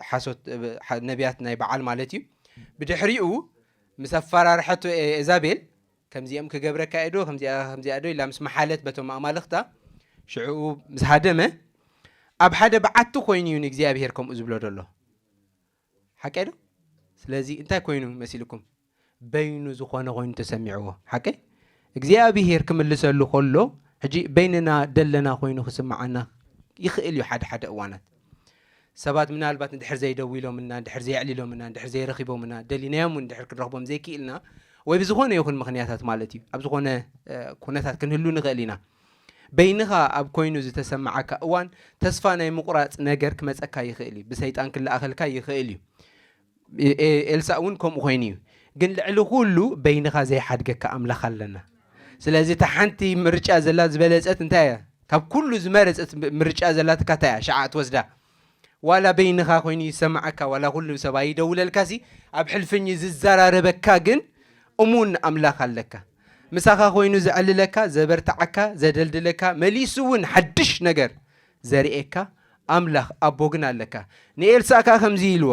ሓሶት ነቢያት ናይ በዓል ማለት እዩ። ብድሕሪኡ ምስ ኣፈራርሐቶ ኤዛቤል ከምዚኦም ክገብረካ እዶ ከምዚኣ ከምዚኣ ዶ ኢላ ምስ መሓለት በቶም ኣማልኽታ ሽዕኡ ምስ ሃደመ ኣብ ሓደ በዓቲ ኮይኑ እዩ ንእግዚኣብሔር ከምኡ ዝብሎ ዘሎ። ሓቀይ ዶ? ስለዚ እንታይ ኮይኑ መሲልኩም? በይኑ ዝኾነ ኮይኑ ተሰሚዕዎ። ሓቀይ እግዚኣብሔር ክምልሰሉ ከሎ ሕጂ በይንና ደለና ኮይኑ ክስምዓና ይኽእል እዩ። ሓደ ሓደ እዋናት ሰባት ምናልባት እንድሕር ዘይደዊሎምና እንድሕር ዘየዕሊሎምና እንድሕር ዘይረኺቦምና ደሊናዮም እውን እንድሕር ክንረኽቦም ዘይክኢልና ወይ ብዝኾነ ይኹን ምኽንያታት ማለት እዩ ኣብ ዝኾነ ኩነታት ክንህሉ ንኽእል ኢና። በይንኻ ኣብ ኮይኑ ዝተሰማዓካ እዋን ተስፋ ናይ ምቑራፅ ነገር ክመፀካ ይኽእል እዩ። ብሰይጣን ክለኣኸልካ ይኽእል እዩ። ኤልሳእ እውን ከምኡ ኮይኑ እዩ። ግን ልዕሊ ኩሉ በይንኻ ዘይሓድገካ ኣምላኽ ኣለና። ስለዚ እታ ሓንቲ ምርጫ ዘላ ዝበለፀት እንታይ እያ? ካብ ኩሉ ዝመረፀት ምርጫ ዘላትካ እንታይ እያ? ሽዓ ትወስዳ። ዋላ በይንኻ ኮይኑ ይሰማዓካ ዋላ ኩሉ ሰብ ኣይደውለልካሲ ኣብ ሕልፍኝ ዝዘራረበካ ግን እሙን ኣምላኽ ኣለካ። ምሳኻ ኮይኑ ዘዕልለካ ዘበርትዓካ ዘደልድለካ መሊሱ እውን ሓድሽ ነገር ዘርእየካ ኣምላኽ ኣቦ ግን ኣለካ። ንኤልሳእ ከኣ ከምዚ ኢልዎ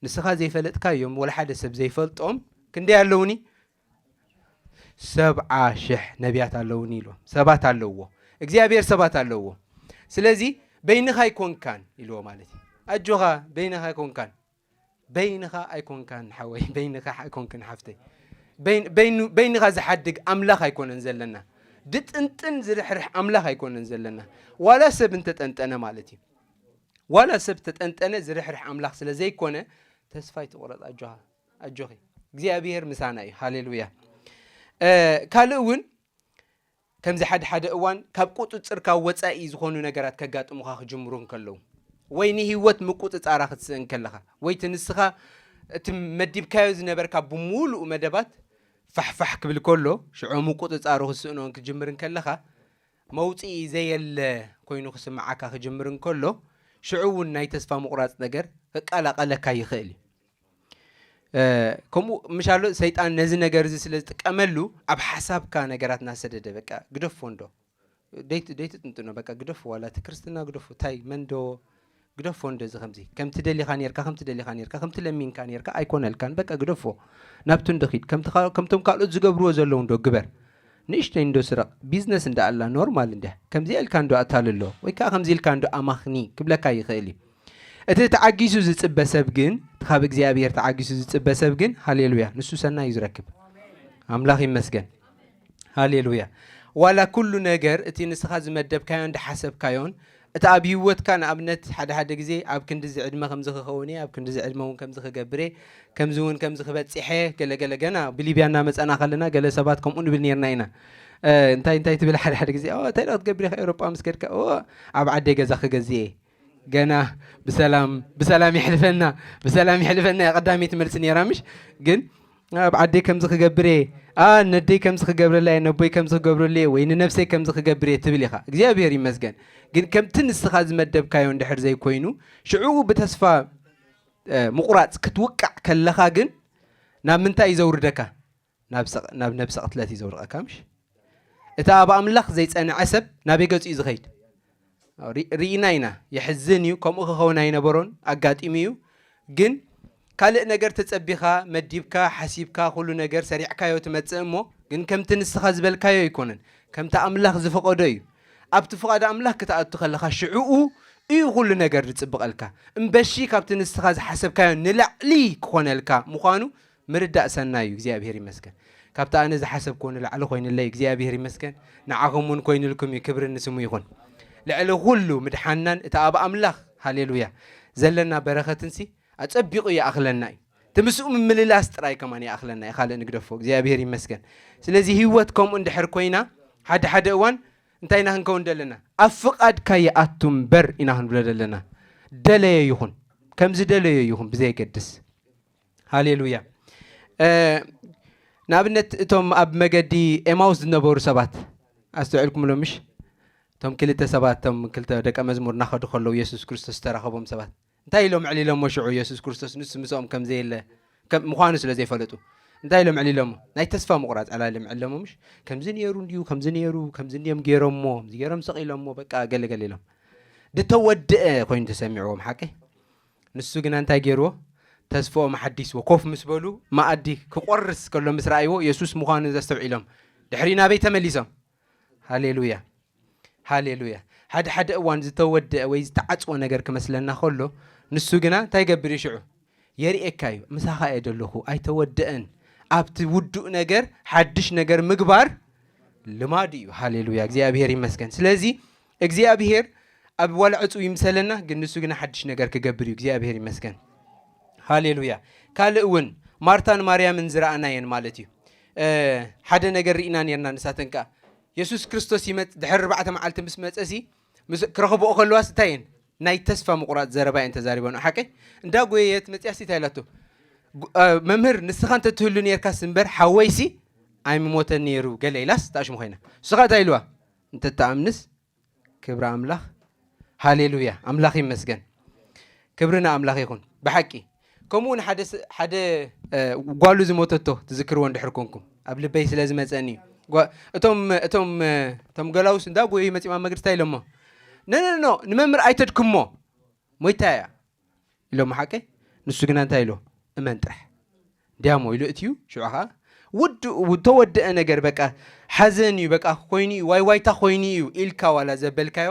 ንስኻ ዘይፈለጥካዮም ወላ ሓደ ሰብ ዘይፈልጦም ክንደይ ኣለውኒ? ሰብዓ ሽሕ ነቢያት ኣለውኒ ኢልዎም። ሰባት ኣለውዎ። እግዚኣብሔር ሰባት ኣለውዎ። ስለዚ በይንኻ ኣይኮንካን ኢልዎ ማለት እዩ። ኣጆኻ በይንኻ ኣይኮንካን። በይንኻ ኣይኮንካን ሓወይ፣ በይንኻ ኣይኮንክን ሓፍተይ። በይንኻ ዝሓድግ ኣምላኽ ኣይኮነን ዘለና። ድጥንጥን ዝርሕርሕ ኣምላኽ ኣይኮነን ዘለና። ዋላ ሰብ እንተጠንጠነ ማለት እዩ። ዋላ ሰብ ተጠንጠነ ዝርሕርሕ ኣምላኽ ስለ ዘይኮነ ተስፋ ኣይትቑረጽ። ኣጆኻ ኣጆኺ፣ እግዚኣብሄር ምሳና እዩ። ሃሌሉያ። ካልእ እውን ከምዚ ሓደ ሓደ እዋን ካብ ቁፅፅርካ ወፃኢ ዝኾኑ ነገራት ከጋጥሙኻ ክጅምሩ እንከለዉ ወይ ንህይወት ምቁፅፃራ ክትስእን ከለኻ ወይ እቲ ንስኻ እቲ መዲብካዮ ዝነበርካ ብምሉኡ መደባት ፋሕፋሕ ክብል ከሎ ሽዑ ምቁፅፃሩ ክስእኖን ክጅምር እንከለኻ መውፅኢ ዘየለ ኮይኑ ክስምዓካ ክጅምር እንከሎ ሽዑ እውን ናይ ተስፋ ምቑራፅ ነገር ክቀላቐለካ ይኽእል እዩ። ከምኡ ምሻሎ ሰይጣን ነዚ ነገር እዚ ስለ ዝጥቀመሉ ኣብ ሓሳብካ ነገራት እናሰደደ በቃ ግደፎ እንዶ ደይትጥንጥኖ በቃ ግደፎ ዋላ እቲ ክርስትና ግደፎ ታይ መንዶ ግደፎ እንደዚ ከምዚ ከምቲ ደሊኻ ነርካ ከምቲ ደሊኻ ነርካ ከምቲ ለሚንካ ነርካ ኣይኮነልካን በቃ ግደፎ ናብቱ እንዶ ኺድ ከምቶም ካልኦት ዝገብርዎ ዘለዉ እንዶ ግበር ንእሽተይ እንዶ ስረቕ ቢዝነስ እንዳ ኣላ ኖርማል እንድያ ከምዚ ኢልካ እንዶ ኣታልሎ ወይ ከዓ ከምዚ ኢልካ እንዶ ኣማኽኒ ክብለካ ይኽእል እዩ። እቲ ተዓጊሱ ዝጽበ ሰብ ግን፣ እቲ ካብ እግዚኣብሔር ተዓጊሱ ዝጽበ ሰብ ግን፣ ሃሌሉያ፣ ንሱ ሰናይ እዩ ዝረክብ። ኣምላኽ ይመስገን። ሃሌሉያ። ዋላ ኩሉ ነገር እቲ ንስኻ ዝመደብካዮን ዝሓሰብካዮን እቲ ኣብ ህይወትካ ንኣብነት ሓደ ሓደ ግዜ ኣብ ክንድዚ ዕድመ ከምዚ ክኸውን እየ ኣብ ክንድዚ ዕድመ እውን ከምዚ ክገብር እየ ከምዚ እውን ከምዚ ክበፅሕ እየ ገለ ገለ ገና ብሊብያ እናመፀና ከለና ገለ ሰባት ከምኡ ንብል ነርና ኢና እንታይ እንታይ ትብል ሓደ ሓደ ግዜ እንታይ ዶ ክትገብር ኢኻ ኤውሮጳ ምስ ከድካ ኣብ ዓደይ ገዛ ክገዝእ እየ ገና ብሰላም ብሰላም ይሕልፈና ብሰላም ይሕልፈና እያ ቀዳመይቲ መልሲ ነይራ ምሽ ግን ኣብ ዓደይ ከምዚ ክገብር እየ ኣ ነደይ ከምዚ ክገብረላ እየ ነቦይ ከምዚ ክገብረሉ እየ ወይ ንነብሰይ ከምዚ ክገብር እየ ትብል ኢኻ እግዚኣብሔር ይመስገን ግን ከምቲ ንስኻ ዝመደብካዮ እንድሕር ዘይኮይኑ ሽዑ ብተስፋ ምቁራፅ ክትውቃዕ ከለኻ ግን ናብ ምንታይ እዩ ዘውርደካ ናብ ነብሰ ቅትለት እዩ ዘውርቐካ ምሽ እቲ ኣብ ኣምላኽ ዘይጸንዐ ሰብ ናበይ ገጹ እዩ ዝኸይድ ርኢና ኢና የሕዝን እዩ ከምኡ ክኸውን ኣይነበሮን ኣጋጢሙ እዩ ግን ካልእ ነገር ተጸቢኻ መዲብካ ሓሲብካ ኩሉ ነገር ሰሪዕካዮ ትመጽእ እሞ ግን ከምቲ ንስኻ ዝበልካዮ ኣይኮነን ከምቲ ኣምላኽ ዝፈቐዶ እዩ ኣብቲ ፍቓድ ኣምላኽ ክትኣቱ ከለኻ ሽዕኡ እዩ ኩሉ ነገር ዝጽብቐልካ እምበሺ ካብቲ ንስኻ ዝሓሰብካዮ ንላዕሊ ክኾነልካ ምዃኑ ምርዳእ ሰናይ እዩ እግዚኣብሔር ይመስገን ካብቲ ኣነ ዝሓሰብክዎ ንላዕሊ ኮይንለይ እግዚኣብሔር ይመስገን ንዓኹም እውን ኮይንልኩም እዩ ክብሪ ንስሙ ይኹን ልዕሊ ኩሉ ምድሓንናን እቲ ኣብ ኣምላኽ ሃሌሉያ ዘለና በረኸትንሲ ኣጸቢቑ ይኣኽለና እዩ እቲ ምስኡ ምምልላስ ጥራይ ከማን ይኣኽለና እዩ ካልእ ንግደፎ እግዚኣብሔር ይመስገን ስለዚ ህይወት ከምኡ እንድሕር ኮይና ሓደ ሓደ እዋን እንታይ ኢና ክንከውን ደለና? ኣብ ፍቓድካ ይኣቱ እምበር ኢና ክንብሎ ደለና። ደለየ ይኹን፣ ከምዚ ደለየ ይኹን ብዘየገድስ። ሃሌሉያ። ንኣብነት እቶም ኣብ መገዲ ኤማውስ ዝነበሩ ሰባት ኣስተውዕልኩም ሎምሽ? እቶም ክልተ ሰባት፣ እቶም ክልተ ደቀ መዝሙር እናኸዱ ከለዉ የሱስ ክርስቶስ ዝተራኸቦም ሰባት እንታይ ኢሎም ዕሊሎሞ? ሽዑ የሱስ ክርስቶስ ንሱ ምስኦም ከም ዘየለ ምዃኑ ስለ ዘይፈለጡ እንታይ ኢሎም ዕሊሎሞ? ናይ ተስፋ ምቑራፅ ዕላል እዮም ዕሊሎሞ። ምሽ ከምዚ ነይሩ እንድዩ፣ ከምዚ ነይሩ፣ ከምዚ እንድዮም ገይሮሞ፣ ከምዚ ገይሮም ሰቒሎሞ፣ በቃ ገለገለ ኢሎም። ዝተወደአ ኮይኑ ተሰሚዕዎም። ሓቀይ? ንሱ ግና እንታይ ገይርዎ? ተስፍኦም ሓዲስዎ። ኮፍ ምስ በሉ መኣዲ ክቆርስ ከሎ ምስ ረኣይዎ የሱስ ምዃኑ ዘስተውዒሎም ድሕሪ ናበይ ተመሊሶም? ሃሌሉያ፣ ሃሌሉያ። ሓደ ሓደ እዋን ዝተወደአ ወይ ዝተዓጽወ ነገር ክመስለና ከሎ ንሱ ግና እንታይ ይገብር እዩ ሽዑ? የርእየካ እዩ። ምሳኻ እየ ዘለኹ፣ ኣይተወደአን። ኣብቲ ውዱእ ነገር ሓድሽ ነገር ምግባር ልማዱ እዩ። ሃሌሉያ፣ እግዚኣብሔር ይመስገን። ስለዚ እግዚኣብሔር ኣብ ዋላ ዕፁ ይምሰለና፣ ግን ንሱ ግና ሓድሽ ነገር ክገብር እዩ። እግዚኣብሔር ይመስገን። ሃሌሉያ። ካልእ እውን ማርታን ማርያምን ዝረኣናየን ማለት እዩ። ሓደ ነገር ርኢና ነርና። ንሳተን ከዓ የሱስ ክርስቶስ ይመፅ ድሕሪ ኣርባዕተ መዓልቲ ምስ መፀሲ ክረኽብኦ ከለዋስ እንታይ እየን? ናይ ተስፋ ምቑራፅ ዘረባ እየን ተዛሪበን። ሓቀይ? እንዳ ጎየየት መፅያሲ እንታይ ኢላቶ? መምህር፣ ንስኻ እንተትህሉ ነርካስ እምበር ሓወይሲ ኣይምሞተን ነይሩ ገለ ኢላስ ተኣሽሙ ኮይና። ንስኻ እንታይ ኢልዋ? እንተትኣምንስ ክብሪ ኣምላኽ። ሃሌሉያ፣ ኣምላኽ ይመስገን። ክብሪ ንኣምላኽ ይኹን። ብሓቂ ከምኡ እውን ሓደ ስ- ሓደ እ፣ ጓሉ ዝሞተቶ ትዝክርዎ እንድሕር ኮንኩም፣ ኣብ ልበይ ስለ ዝመፀኒ እዩ። ጓ- እቶም እቶም እ፣ እቶም ገላውስ እንዳ ጎዩ መፂኦም ኣብ መግርታ ኢሎሞ፣ ኖ ኖ ኖ፣ ንመምህር ኣይተድክሞ፣ ሞይታ እያ ኢሎሞ። ሓቀይ? ንሱ ግና እንታይ ኢሎ? እመን ጥራሕ። ዲያሞ ኢሉ እትዩ። ሽዑ ከዓ ውድኡ ዝተወደአ ነገር በቃ ሓዘን እዩ፣ በቃ ኮይኑ እዩ፣ ዋይ ዋይታ ኮይኑ እዩ ኢልካ ዋላ ዘበልካዮ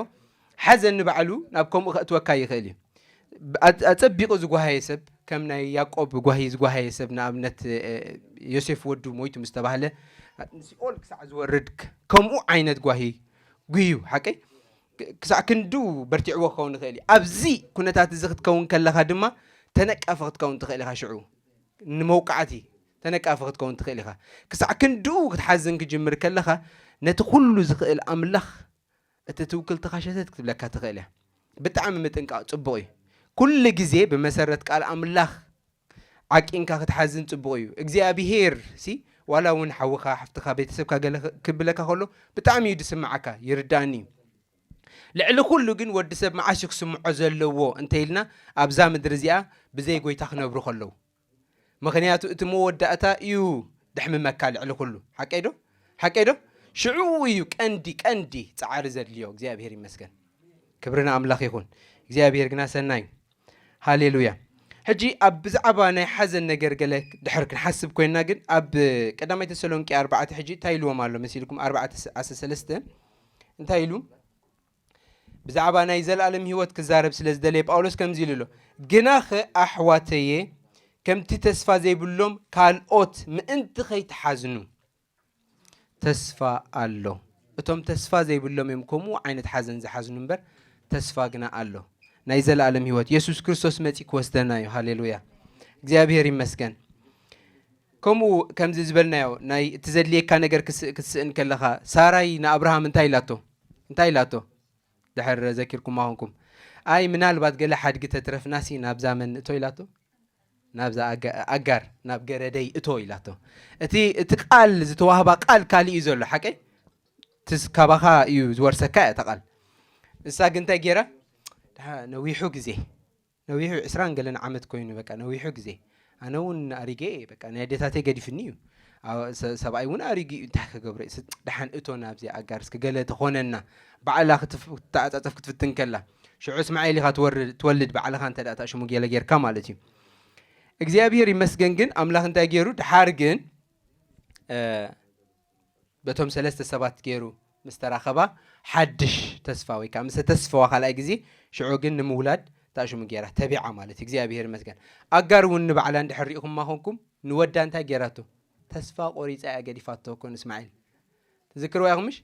ሓዘን ንባዕሉ ናብ ከምኡ ከእትወካ ይኽእል እዩ። ኣጸቢቑ ዝጓሃየ ሰብ፣ ከም ናይ ያዕቆብ ጓሂ ዝጓሃየ ሰብ፣ ንኣብነት ዮሴፍ ወዱ ሞይቱ ምስ ተባህለ፣ ንሲኦል ክሳዕ ዝወርድ ከምኡ ዓይነት ጓሂ ጉዩ። ሓቀይ? ክሳዕ ክንድኡ በርቲዕዎ ክኸውን ይኽእል እዩ። ኣብዚ ኩነታት እዚ ክትከውን ከለኻ ድማ ተነቃፊ ክትከውን ትኽእል ኢኻ። ሽዑ ንመውቃዕቲ ተነቃፊ ክትከውን ትኽእል ኢኻ። ክሳዕ ክንድኡ ክትሓዝን ክጅምር ከለኻ፣ ነቲ ኩሉ ዝኽእል ኣምላኽ እቲ ትውክልትኻ ሸተት ክትብለካ ትኽእል እያ። ብጣዕሚ ምጥንቃቕ ጽቡቕ እዩ። ኩሉ ግዜ ብመሰረት ቃል ኣምላኽ ዓቂንካ ክትሓዝን ጽቡቕ እዩ። እግዚኣብሄር ሲ ዋላ እውን ሓውኻ፣ ሓፍትኻ፣ ቤተሰብካ ገለ ክብለካ ከሎ ብጣዕሚ እዩ ዝስምዓካ፣ ይርዳእኒ እዩ። ልዕሊ ኩሉ ግን ወዲ ሰብ መዓስ እዩ ክስምዖ ዘለዎ እንተኢልና፣ ኣብዛ ምድሪ እዚኣ ብዘይ ጎይታ ክነብሩ ከለዉ። ምኽንያቱ እቲ መወዳእታ እዩ ደሕምመካ ልዕሊ ኩሉ። ሓቀይ ዶ? ሓቀይ ዶ? ሽዑ እዩ ቀንዲ ቀንዲ ጻዕሪ ዘድልዮ። እግዚኣብሔር ይመስገን። ክብሪ ንኣምላኽ ይኹን። እግዚኣብሔር ግና ሰናይ እዩ። ሃሌሉያ። ሕጂ ኣብ ብዛዕባ ናይ ሓዘን ነገር ገለ ድሕር ክንሓስብ ኮይንና፣ ግን ኣብ ቀዳማይ ተሰሎንቄ ኣርባዕተ ሕጂ እንታይ ኢልዎም ኣሎ መሲልኩም? ኣርባዕተ ዓሰርተ ሰለስተ እንታይ ኢሉ? ብዛዕባ ናይ ዘለኣለም ህይወት ክዛረብ ስለ ዝደለየ ጳውሎስ ከምዚ ኢሉ ኣሎ፣ ግናኸ ኣሕዋተየ፣ ከምቲ ተስፋ ዘይብሎም ካልኦት ምእንቲ ኸይትሓዝኑ። ተስፋ ኣሎ። እቶም ተስፋ ዘይብሎም እዮም ከምኡ ዓይነት ሓዘን ዝሓዝኑ እምበር፣ ተስፋ ግና ኣሎ። ናይ ዘለኣለም ህይወት የሱስ ክርስቶስ መጺኡ ክወስደና እዩ። ሃሌሉያ፣ እግዚኣብሔር ይመስገን። ከምኡ ከምዚ ዝበልናዮ ናይ እቲ ዘድልየካ ነገር ክስ- ክትስእን ከለኻ፣ ሳራይ ንኣብርሃም እንታይ ኢላቶ? እንታይ ኢላቶ? ድሕር ዘኪርኩማ ኾንኩም፣ ኣይ ምናልባት ገለ ሓድጊ ተትረፍናሲ ናብዛ መን እቶ ኢላቶ? ናብዛ ኣጋ- ኣጋር፣ ናብ ገረደይ እቶ ኢላቶ። እቲ እቲ ቃል፣ ዝተዋህባ ቃል ካልእ እዩ ዘሎ። ሓቀይ? ትስ ካባኻ እዩ ዝወርሰካ እያ እታ ቃል። ንሳ ግን እንታይ ገይራ? ድሓ- ነዊሑ ግዜ፣ ነዊሑ ዕስራን ገለን ዓመት ኮይኑ፣ በቃ ነዊሑ ግዜ። ኣነ እውን ኣሪገ እየ፣ በቃ ናይ ኣዴታተይ ገዲፍኒ እዩ። ኣው- ሰ- ሰብኣይ እውን ኣሪጉ እዩ፣ እንታይ ክገብሮ እዩ? ስ- ደሓን እቶ ናብዚ ኣጋር እስኪ ገለ ተኾነና። ባዕላ ክትፍ- ክትተዓጻጸፍ ክትፍትን ከላ፣ ሽዑ እስማኤል ኢኻ ትወርድ- ትወልድ፣ ባዕልኻ እንተ ደኣ ታሽሙ ገለ ጌርካ ማለት እዩ። እግዚኣብሔር ይመስገን ግን ኣምላኽ እንታይ ገይሩ? ድሓር ግን እ፣ በቶም ሰለስተ ሰባት ገይሩ ምስ ተራኸባ፣ ሓድሽ ተስፋ ወይ ከዓ ምስ ተስፈዋ ካልኣይ ግዜ፣ ሽዑ ግን ንምውላድ ታሽሙ ገይራ ተቢዓ ማለት እዩ። እግዚኣብሔር ይመስገን። ኣጋር እውን ንባዕላ እንድሕር ሪኢኹማ ኾንኩም፣ ንወዳ እንታይ ገይራቶ? ተስፋ ቆሪፃ እያ ገዲፋቶ እኮ ንእስማዒል። ትዝክርዋ ኢኹም ምሽ?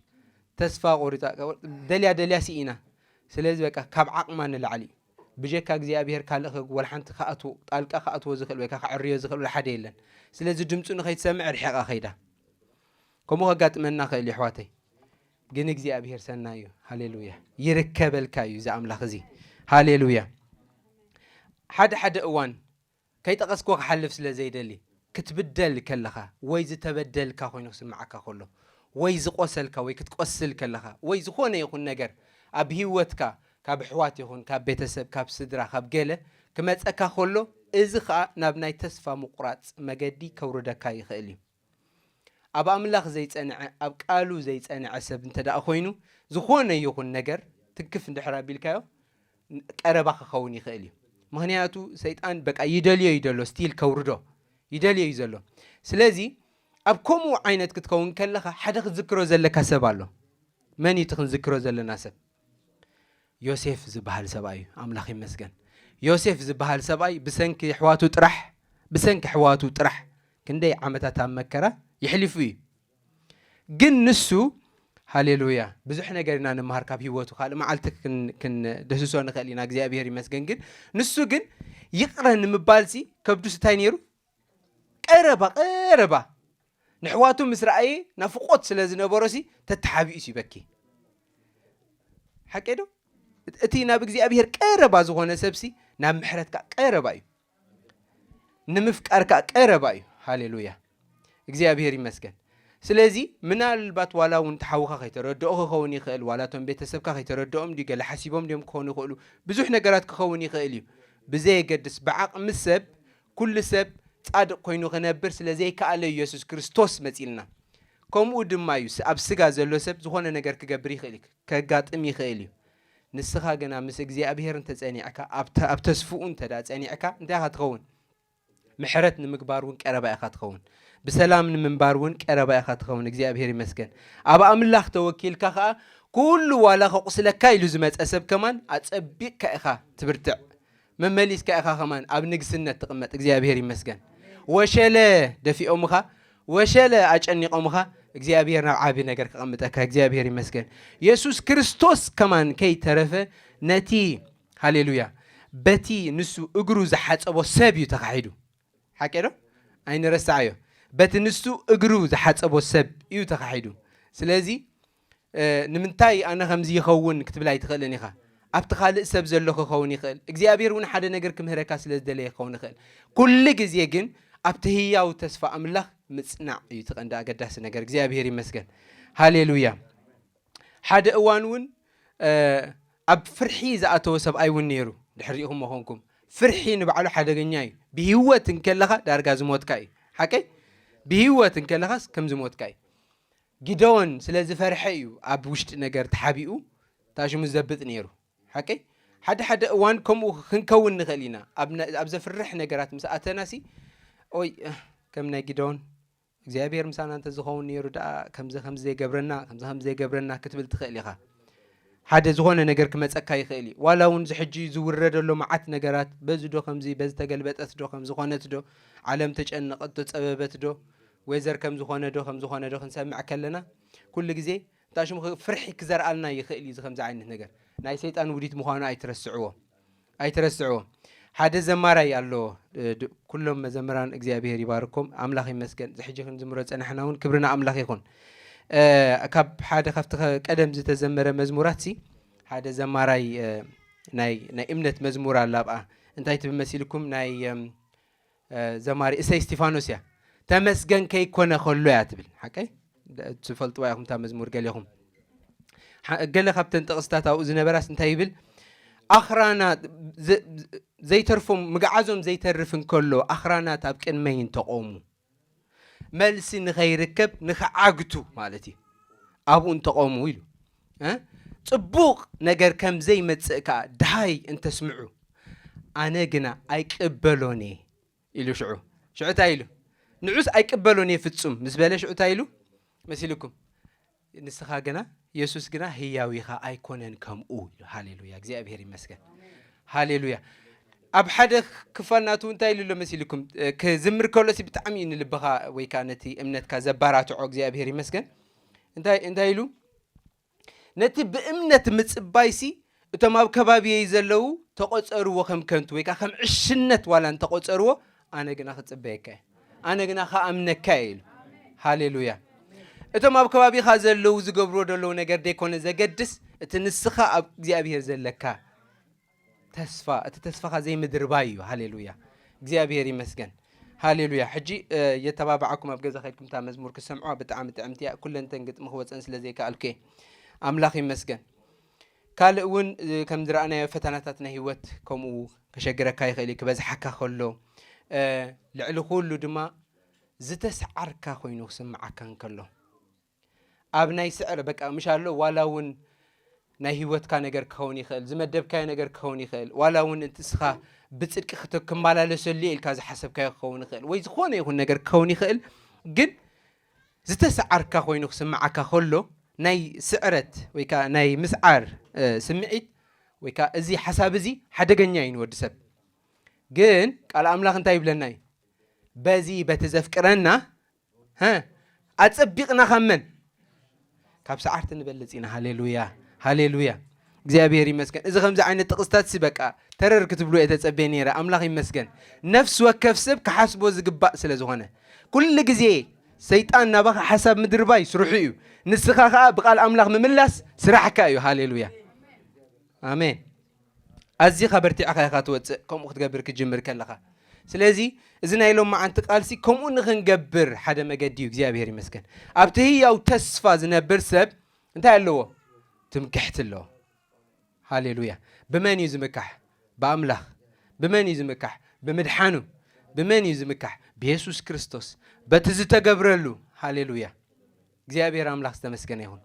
ተስፋ ቆሪፃ፣ ደልያ ደልያ ስኢና። ስለዚ በቃ ካብ ዓቕማ ንላዕሊ እዩ። ብጀካ እግዚኣብሔር ካልእ ከ- ወላ ሓንቲ ክኣትዎ፣ ጣልቃ ክኣትዎ ዝኽእል ወይ ከዓ ከዕርዮ ዝኽእል ወላ ሓደ የለን። ስለዚ ድምፁ ንኸይትሰምዕ ርሒቓ ኸይዳ። ከምኡ ከጋጥመና ኽእል እዩ ኣሕዋተይ። ግን እግዚኣብሔር ሰናይ እዩ። ሃሌሉያ። ይርከበልካ እዩ እዚ ኣምላኽ እዚ። ሃሌሉያ። ሓደ ሓደ እዋን ከይጠቐስኩ ክሓልፍ ስለ ዘይደሊ፣ ክትብደል ከለኻ ወይ ዝተበደልካ ኮይኑ ክስምዓካ ከሎ፣ ወይ ዝቆሰልካ ወይ ክትቆስል ከለኻ፣ ወይ ዝኾነ ይኹን ነገር ኣብ ህይወትካ ካብ ኣሕዋት ይኹን ካብ ቤተሰብ ካብ ስድራ ካብ ገለ ክመጸካ ከሎ፣ እዚ ኸኣ ናብ ናይ ተስፋ ምቑራጽ መገዲ ከውርደካ ይኽእል እዩ። ኣብ ኣምላኽ ዘይጸንዐ፣ ኣብ ቃሉ ዘይጸንዐ ሰብ እንተ ደኣ ኮይኑ፣ ዝኾነ ይኹን ነገር ትንክፍ እንድሕር ኣቢልካዮ፣ ቀረባ ክኸውን ይኽእል እዩ። ምኽንያቱ ሰይጣን በቃ ይደልዮ እዩ ዘሎ፣ ስቲል ከውርዶ ይደልዮ እዩ ዘሎ። ስለዚ ኣብ ከምኡ ዓይነት ክትከውን ከለኻ ሓደ ክትዝክሮ ዘለካ ሰብ ኣሎ። መን እዩ እቲ ክንዝክሮ ዘለና ሰብ? ዮሴፍ ዝበሃል ሰብኣይ እዩ። ኣምላኽ ይመስገን። ዮሴፍ ዝበሃል ሰብኣይ ብሰንኪ ኣሕዋቱ ጥራሕ፣ ብሰንኪ ኣሕዋቱ ጥራሕ ክንደይ ዓመታት ኣብ መከራ የሕሊፉ እዩ። ግን ንሱ፣ ሃሌሉያ፣ ብዙሕ ነገር ኢና ንምሃር ካብ ህይወቱ። ካልእ መዓልቲ ክን-፣ ክንደስሶ ንኽእል ኢና፣ እግዚኣብሔር ይመስገን። ግን ንሱ ግን ይቕረ ንምባልሲ ከብዱስ እንታይ ነይሩ? ቀረባ፣ ቀረባ። ንሕዋቱ ምስ ረኣየ ናፍቖት ስለ ዝነበሮሲ ተተሓቢኡሲ ይበኪ። ሓቀይ ዶ? እቲ ናብ እግዚኣብሔር ቀረባ ዝኾነ ሰብሲ ናብ ምሕረት ከኣ ቀረባ እዩ። ንምፍቃር ከኣ ቀረባ እዩ። ሃሌሉያ። እግዚኣብሔር ይመስገን። ስለዚ ምናልባት ዋላ እውን እቲ ሓውኻ ከይተረድኦ ክኸውን ይኽእል፣ ዋላ እቶም ቤተሰብካ ከይተረድኦም ድዩ፣ ገለ ሓሲቦም ድዮም ክኾኑ ይኽእሉ፣ ብዙሕ ነገራት ክኸውን ይኽእል እዩ። ብዘየገድስ ብዓቕሚ ሰብ፣ ኩሉ ሰብ ጻድቕ ኮይኑ ክነብር ስለ ዘይከኣለ እዩ የሱስ ክርስቶስ መጺልና። ከምኡ ድማ እዩ ስ-፣ ኣብ ስጋ ዘሎ ሰብ ዝኾነ ነገር ክገብር ይኽእል እዩ፣ ከጋጥም ይኽእል እዩ። ንስኻ ግና ምስ እግዚኣብሔር እንተጸኒዕካ፣ ኣብ ተ-፣ ኣብ ተስፍኡ እንተ ደኣ ጸኒዕካ፣ እንታይ ኢኻ ትኸውን? ምሕረት ንምግባር እውን ቀረባ ኢኻ ትኸውን። ብሰላም ንምንባር እውን ቀረባ ኢኻ ትኸውን። እግዚኣብሔር ይመስገን። ኣብ ኣምላኽ ተወኪልካ ኸኣ፣ ኩሉ ዋላ ከቑስለካ ኢሉ ዝመጸ ሰብ ከማን ኣጸቢቕካ ኢኻ ትብርትዕ። መመሊስካ ኢኻ ከማን ኣብ ንግስነት ትቕመጥ። እግዚኣብሔር ይመስገን። ወሸለ ደፊኦምኻ፣ ወሸለ ኣጨኒቖምኻ፣ እግዚኣብሔር ናብ ዓቢ ነገር ከቐምጠካ። እግዚኣብሔር ይመስገን። የሱስ ክርስቶስ ከማን ከይተረፈ ነቲ፣ ሃሌሉያ፣ በቲ ንሱ እግሩ ዝሓጸቦ ሰብ እዩ ተኻሒዱ። ሓቂ ዶ? ኣይንረስዓዮ። በቲ ንሱ እግሩ ዝሓጸቦ ሰብ እዩ ተኻሒዱ። ስለዚ፣ እ፣ ንምንታይ ኣነ ከምዚ ይኸውን ክትብል ኣይትኽእልን ኢኻ። ኣብቲ ካልእ ሰብ ዘሎ ክኸውን ይኽእል። እግዚኣብሔር እውን ሓደ ነገር ክምህረካ ስለ ዝደለየ ክኸውን ይኽእል። ኩሉ ግዜ ግን ኣብቲ ህያው ተስፋ ኣምላኽ ምጽናዕ እዩ እቲ ቀንዲ ኣገዳሲ ነገር። እግዚኣብሔር ይመስገን። ሃሌሉያ። ሓደ እዋን እውን፣ እ፣ ኣብ ፍርሒ ዝኣተወ ሰብኣይ እውን ነይሩ። ድሕር ሪኢኹሞ ኾንኩም። ፍርሒ ንባዕሉ ሓደገኛ እዩ። ብህይወት እንከለኻ ዳርጋ ዝሞትካ እዩ። ሓቀይ? ብህይወት እንከለኻስ ከም ዝሞትካ እዩ። ጊደዎን ስለ ዝፈርሐ እዩ ኣብ ውሽጢ ነገር ተሓቢኡ፣ ታሽሙ ዘብጥ ነይሩ። ሓቀይ? ሓደ ሓደ እዋን ከምኡ ክንከውን ንኽእል ኢና። ኣብ ነ-፣ ኣብ ዘፍርሕ ነገራት ምስ ኣተናሲ፣ ኦይ፣ እህ፣ ከም ናይ ጊደዎን፣ እግዚኣብሔር ምሳና እንተ ዝኸውን ነይሩ ደኣ፣ ከምዚ ከምዚ ዘይገብረና፣ ከምዚ ከምዚ ዘይገብረና ክትብል ትኽእል ኢኻ። ሓደ ዝኾነ ነገር ክመጸካ ይኽእል እዩ። ዋላ እውን እዚ ሕጂ ዝውረድ ዘሎ መዓት ነገራት፣ በዚ ዶ ከምዚ፣ በዚ ተገልበጠት ዶ፣ ከም ዝኾነት ዶ፣ ዓለም ተጨነቐት ዶ፣ ጸበበት ዶ፣ ዌዘር ከም ዝኾነ ዶ፣ ከም ዝኾነ ዶ ክንሰምዕ ከለና፣ ኩሉ ግዜ እንታይ ሽሙ ክ-፣ ፍርሒ ክዘርኣልና ይኽእል እዩ። እዚ ከምዚ ዓይነት ነገር ናይ ሰይጣን ውዲት ምዃኑ ኣይትረስዕዎ፣ ኣይትረስዕዎ። ሓደ ዘማራይ ኣሎ፣ እ፣ ድ-፣ ኩሎም መዘምራን እግዚኣብሔር ይባርኮም፣ ኣምላኽ ይመስገን። እዚ ሕጂ ክንዝምሮ ጸናሕና እውን ክብሪ ንኣምላኽ ይኹን። እ፣ ካብ ሓደ ካብቲ ከ-፣ ቀደም ዝተዘመረ መዝሙራት ሲ፣ ሓደ ዘማራይ፣ እ፣ ናይ፣ ናይ እምነት መዝሙር ኣላ ኣብኣ። እንታይ ትብል መሲልኩም? ናይ፣ እም፣ እ፣ ዘማሪ እሰይ እስቲፋኖስ እያ። "ተመስገን ከይኮነ ከሎ" እያ ትብል። ሓቀይ? ደ-፣ ትፈልጥዋ ኢኹም እታ መዝሙር ገሌኹም። ሓ-፣ ገለ ካብተን ጥቕስታት ኣብኡ ዝነበራስ እንታይ ይብል? ኣኽራናት ዘ-፣ ዘይተርፎም፣ ምግዓዞም ዘይተርፍ እንከሎ፣ ኣኽራናት ኣብ ቅድመይ እንተቖሙ፣ መልሲ ንኸይርከብ ንኽዓግቱ ማለት እዩ። ኣብኡ እንተቖሙ ኢሉ። እ? ጽቡቕ ነገር ከም ዘይመጽእ ከኣ ደሃይ እንተስምዑ፣ ኣነ ግና ኣይቅበሎን እየ። ኢሉ ሽዑ። ሽዑ እንታይ ኢሉ? ንዑስ ኣይቅበሎን እየ ፍጹም ምስ በለ ሽዑ እንታይ ኢሉ? መሲልኩም? ንስኻ ግና የሱስ ግና ህያው ኢኻ ኣይኮነን ከምኡ ኢሉ። ሃሌሉያ፣ እግዚኣብሔር ይመስገን። ሃሌሉያ። ኣብ ሓደ ክፋል ናቱ እንታይ ኢሉ ኣሎ መሲልኩም? እ፣ ክዝምር ከሎ ሲ ብጣዕሚ እዩ ንልብኻ ወይ ከኣ ነቲ እምነትካ ዘባራትዖ፣ እግዚኣብሔር ይመስገን። እንታይ፣ እንታይ ኢሉ? ነቲ ብእምነት ምጽባይሲ እቶም ኣብ ከባቢየይ ዘለዉ ተቖጸርዎ ከም ከንቱ ወይ ከኣ ከም ዕሽነት ዋላ እንተቖጸርዎ፣ ኣነ ግና ክጽበየካ እየ። ኣነ ግና ክኣምነካ እየ ኢሉ። ሃሌሉያ። እቶም ኣብ ከባቢኻ ዘለዉ ዝገብርዎ ዘለዉ ነገር ደይኮነ ዘገድስ፣ እቲ ንስኻ ኣብ እግዚኣብሔር ዘለካ ተስፋ፣ እቲ ተስፋኻ ዘይምድርባይ እዩ። ሃሌሉያ። እግዚኣብሔር ይመስገን። ሃሌሉያ። ሕጂ፣ እ፣ የተባብዓኩም ኣብ ገዛ ከድኩም እታ መዝሙር ክሰምዑዋ ብጣዕሚ ጥዕምቲ እያ። ኩለን ተን ግጥሚ ክወፀን ስለ ዘይከኣልኩ እየ። ኣምላኽ ይመስገን። ካልእ እውን፣ እ፣ ከም ዝረኣናዮ ፈተናታት ናይ ህይወት ከምኡ ከሸግረካ ይኽእል እዩ። ክበዝሓካ ከሎ፣ እ፣ ልዕሊ ኩሉ ድማ ዝተስዓርካ ኮይኑ ክስምዓካ እንከሎ፣ ኣብ ናይ ስዕር በቃ ምሽ ኣሎ፣ ዋላ እውን ናይ ህይወትካ ነገር ክኸውን ይኽእል፣ ዝመደብካዮ ነገር ክኸውን ይኽእል፣ ዋላ እውን እቲ እስኻ ብጽድቂ ክተ-፣ ክመላለሰሉ እየ ኢልካ ዝሓሰብካዮ ክኸውን ይኽእል፣ ወይ ዝኾነ ይኹን ነገር ክኸውን ይኽእል። ግን ዝተስዓርካ ኮይኑ ክስምዓካ ከሎ፣ ናይ ስዕረት ወይ ከኣ ናይ ምስዓር፣ እ፣ ስምዒት ወይ ከኣ እዚ ሓሳብ እዚ ሓደገኛ እዩ ንወዲ ሰብ። ግን ቃል ኣምላኽ እንታይ ይብለና እዩ? በዚ በቲ ዘፍቅረና፣ ሀ፣ ኣጸቢቕና ካብ መን? ካብ ሰዓርቲ ንበልጽ ኢና። ሃሌሉያ፣ ሃሌሉያ። እግዚኣብሔር ይመስገን። እዚ ከምዚ ዓይነት ጥቕስታት ሲ በቃ ተረር ክትብሉ እየ ተጸብየ ነይረ። ኣምላኽ ይመስገን። ነፍሲ ወከፍ ሰብ ክሓስቦ ዝግባእ ስለ ዝኾነ፣ ኩሉ ግዜ ሰይጣን ናባኻ ሓሳብ ምድርባይ ስርሑ እዩ። ንስኻ ኸኣ ብቓል ኣምላኽ ምምላስ ስራሕካ እዩ። ሃሌሉያ፣ ኣሜን። ኣዚኻ በርቲዕኻ ኢኻ ትወጽእ፣ ከምኡ ክትገብር ክጅምር ከለኻ። ስለዚ እዚ ናይ ሎማዓንቲ ቃልሲ ከምኡ ንኽንገብር ሓደ መገዲ እዩ። እግዚኣብሔር ይመስገን። ኣብቲ ህያው ተስፋ ዝነብር ሰብ እንታይ ኣለዎ? ትምክሕቲ ኣለዎ። ሃሌሉያ። ብመን እዩ ዝምካሕ? ብኣምላኽ። ብመን እዩ ዝምካሕ? ብምድሓኑ። ብመን እዩ ዝምካሕ? ብየሱስ ክርስቶስ። በቲ ዝተገብረሉ። ሃሌሉያ። እግዚኣብሔር ኣምላኽ ዝተመስገነ ይኹን።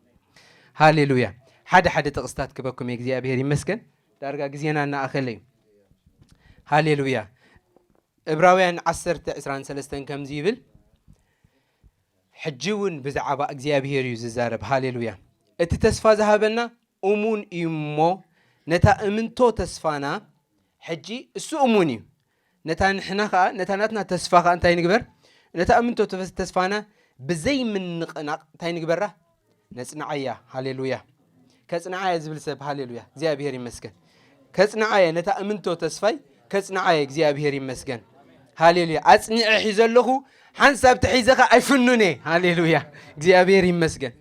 ሃሌሉያ። ሓደ ሓደ ጥቕስታት ክበኩም እየ፣ እግዚኣብሔር ይመስገን። ዳርጋ ግዜና እናኣኸለ እዩ። ሃሌሉያ። ዕብራውያን ዓሰርተ ዕስራን ሰለስተን ከምዚ ይብል፣ ሕጂ እውን ብዛዕባ እግዚኣብሔር እዩ ዝዛረብ። ሃሌሉያ። እቲ ተስፋ ዝሃበና እሙን እዩ እሞ፣ ነታ እምንቶ ተስፋና፣ ሕጂ እሱ እሙን እዩ። ነታ ንሕና ኸኣ፣ ነታ ናትና ተስፋ ኸኣ እንታይ ንግበር? ነታ እምንቶ ተፈስ-፣ ተስፋና ብዘይምንቕናቕ እንታይ ንግበራ? ነጽንዓያ። ሃሌሉያ። ከጽንዓየ ዝብል ሰብ፣ ሃሌሉያ፣ እግዚኣብሔር ይመስገን። ከጽንዓየ፣ ነታ እምንቶ ተስፋይ ከጽንዓየ፣ እግዚኣብሔር ይመስገን። ሃሌሉያ። ኣጽኒዐ ሒዘ ኣለኹ፣ ሓንሳብ ተሒዘ ኸኣ ኣይፍኑን እየ። ሃሌሉያ፣ እግዚኣብሔር ይመስገን።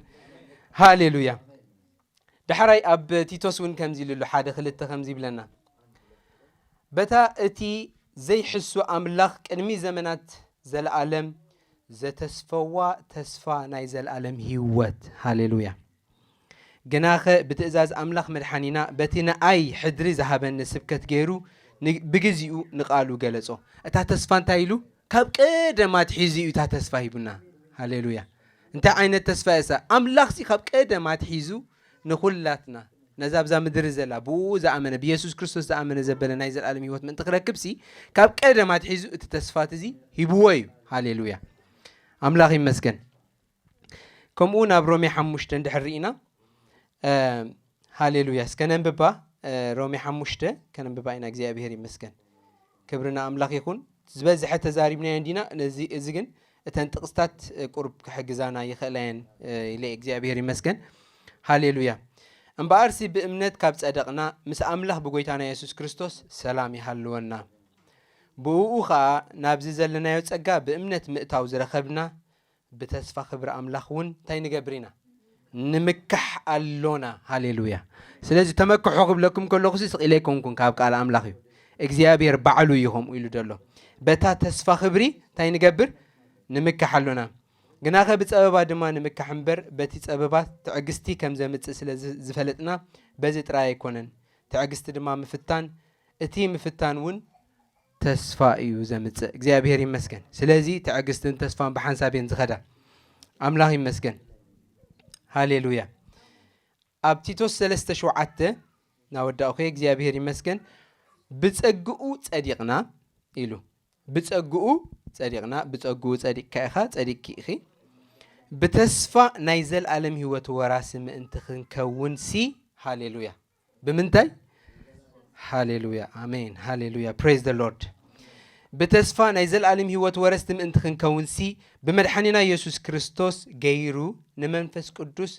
ሃሌሉያ። ዳሕራይ ኣብ ቲቶስ እውን ከምዚ ኢሉ ኣሎ፣ ሓደ ክልተ ከምዚ ይብለና፣ በታ እቲ ዘይሕሱ ኣምላኽ ቅድሚ ዘመናት ዘለኣለም ዘተስፈዋ ተስፋ ናይ ዘለኣለም ህይወት። ሃሌሉያ። ግናኸ ብትእዛዝ ኣምላኽ መድሓኒና በቲ ንኣይ ሕድሪ ዝሃበኒ ስብከት ገይሩ ን-፣ ብግዚኡ ንቓሉ ገለጾ። እታ ተስፋ እንታይ ኢሉ? ካብ ቀደም ኣትሒዙ እዩ እታ ተስፋ ሂቡና። ሃሌሉያ። እንታይ ዓይነት ተስፋ እያ እሳ? ኣምላኽሲ ካብ ቀደም ኣትሒዙ ንኹላትና፣ ነዛ ኣብዛ ምድሪ ዘላ፣ ብኡ ዝኣመነ፣ ብየሱስ ክርስቶስ ዝኣመነ ዘበለ ናይ ዘለኣለም ህይወት ምእንቲ ክረክብሲ፣ ካብ ቀደም ኣትሒዙ እቲ ተስፋት እዚ ሂብዎ እዩ። ሃሌሉያ። ኣምላኽ ይመስገን። ከምኡ ናብ ሮሜ ሓሙሽተ እንድሕር ርኢና፣ እ፣ ሃሌሉያ። እስከ ነንብባ፣ እ፣ ሮሜ ሓሙሽተ ከነንብባ ኢና። እግዚኣብሔር ይመስገን። ክብሪ ንኣምላኽ ይኹን። ዝበዝሐ ተዛሪብናዮ እንዲና፣ ነዚ፣ እዚ ግን እተን ጥቕስታት፣ እ፣ ቁሩብ ክሕግዛና ይኽእላ እየን፣ እ፣ ኢለ እግዚኣብሔር ይመስገን። ሃሌሉያ። እምበኣርሲ ብእምነት ካብ ጸደቕና፣ ምስ ኣምላኽ ብጎይታና የሱስ ክርስቶስ ሰላም ይሃልወና። ብእኡ ኸኣ ናብዚ ዘለናዮ ጸጋ ብእምነት ምእታው ዝረኸብና፣ ብተስፋ ክብሪ ኣምላኽ እውን እንታይ ንገብር ኢና? ንምካሕ ኣሎና። ሃሌሉያ። ስለዚ ተመክሖ ክብለኩም ከለኹ ሲ ስቕ ኢለ ኣይኮንኩን፣ ካብ ቃል ኣምላኽ እዩ። እግዚኣብሔር ባዕሉ እዩ ከምኡ ኢሉ ዘሎ። በታ ተስፋ ክብሪ እንታይ ንገብር? ንምካሕ ኣሎና። ግናኸ ብጸበባ ድማ ንምካሕ እምበር፣ በቲ ጸበባ ትዕግስቲ ከም ዘምጽእ ስለ ዝ-፣ ዝፈለጥና፣ በዚ ጥራይ ኣይኮነን። ትዕግስቲ ድማ ምፍታን፣ እቲ ምፍታን እውን ተስፋ እዩ ዘምጽእ። እግዚኣብሔር ይመስገን። ስለዚ ትዕግስትን ተስፋን ብሓንሳብ እየን ዝኸዳ። ኣምላኽ ይመስገን። ሃሌሉያ። ኣብ ቲቶስ ሰለስተ ሸውዓተ ናወዳእኹ፣ እግዚኣብሔር ይመስገን። ብጸግኡ ጸዲቕና ኢሉ። ብጸግኡ ጸዲቕና፣ ብጸግኡ ጸዲቕካ ኢኻ፣ ጸዲቕኪ ኢኺ። ብተስፋ ናይ ዘልኣለም ህይወት ወራሲ ምእንቲ ክንከውን ሲ፣ ሃሌሉያ። ብምንታይ? ሃሌሉያ፣ ኣሜን፣ ሃሌሉያ፣ praise the Lord። ብተስፋ ናይ ዘልኣለም ህይወት ወረስቲ ምእንቲ ክንከውን ሲ፣ ብመድሓኒና የሱስ ክርስቶስ ገይሩ ንመንፈስ ቅዱስ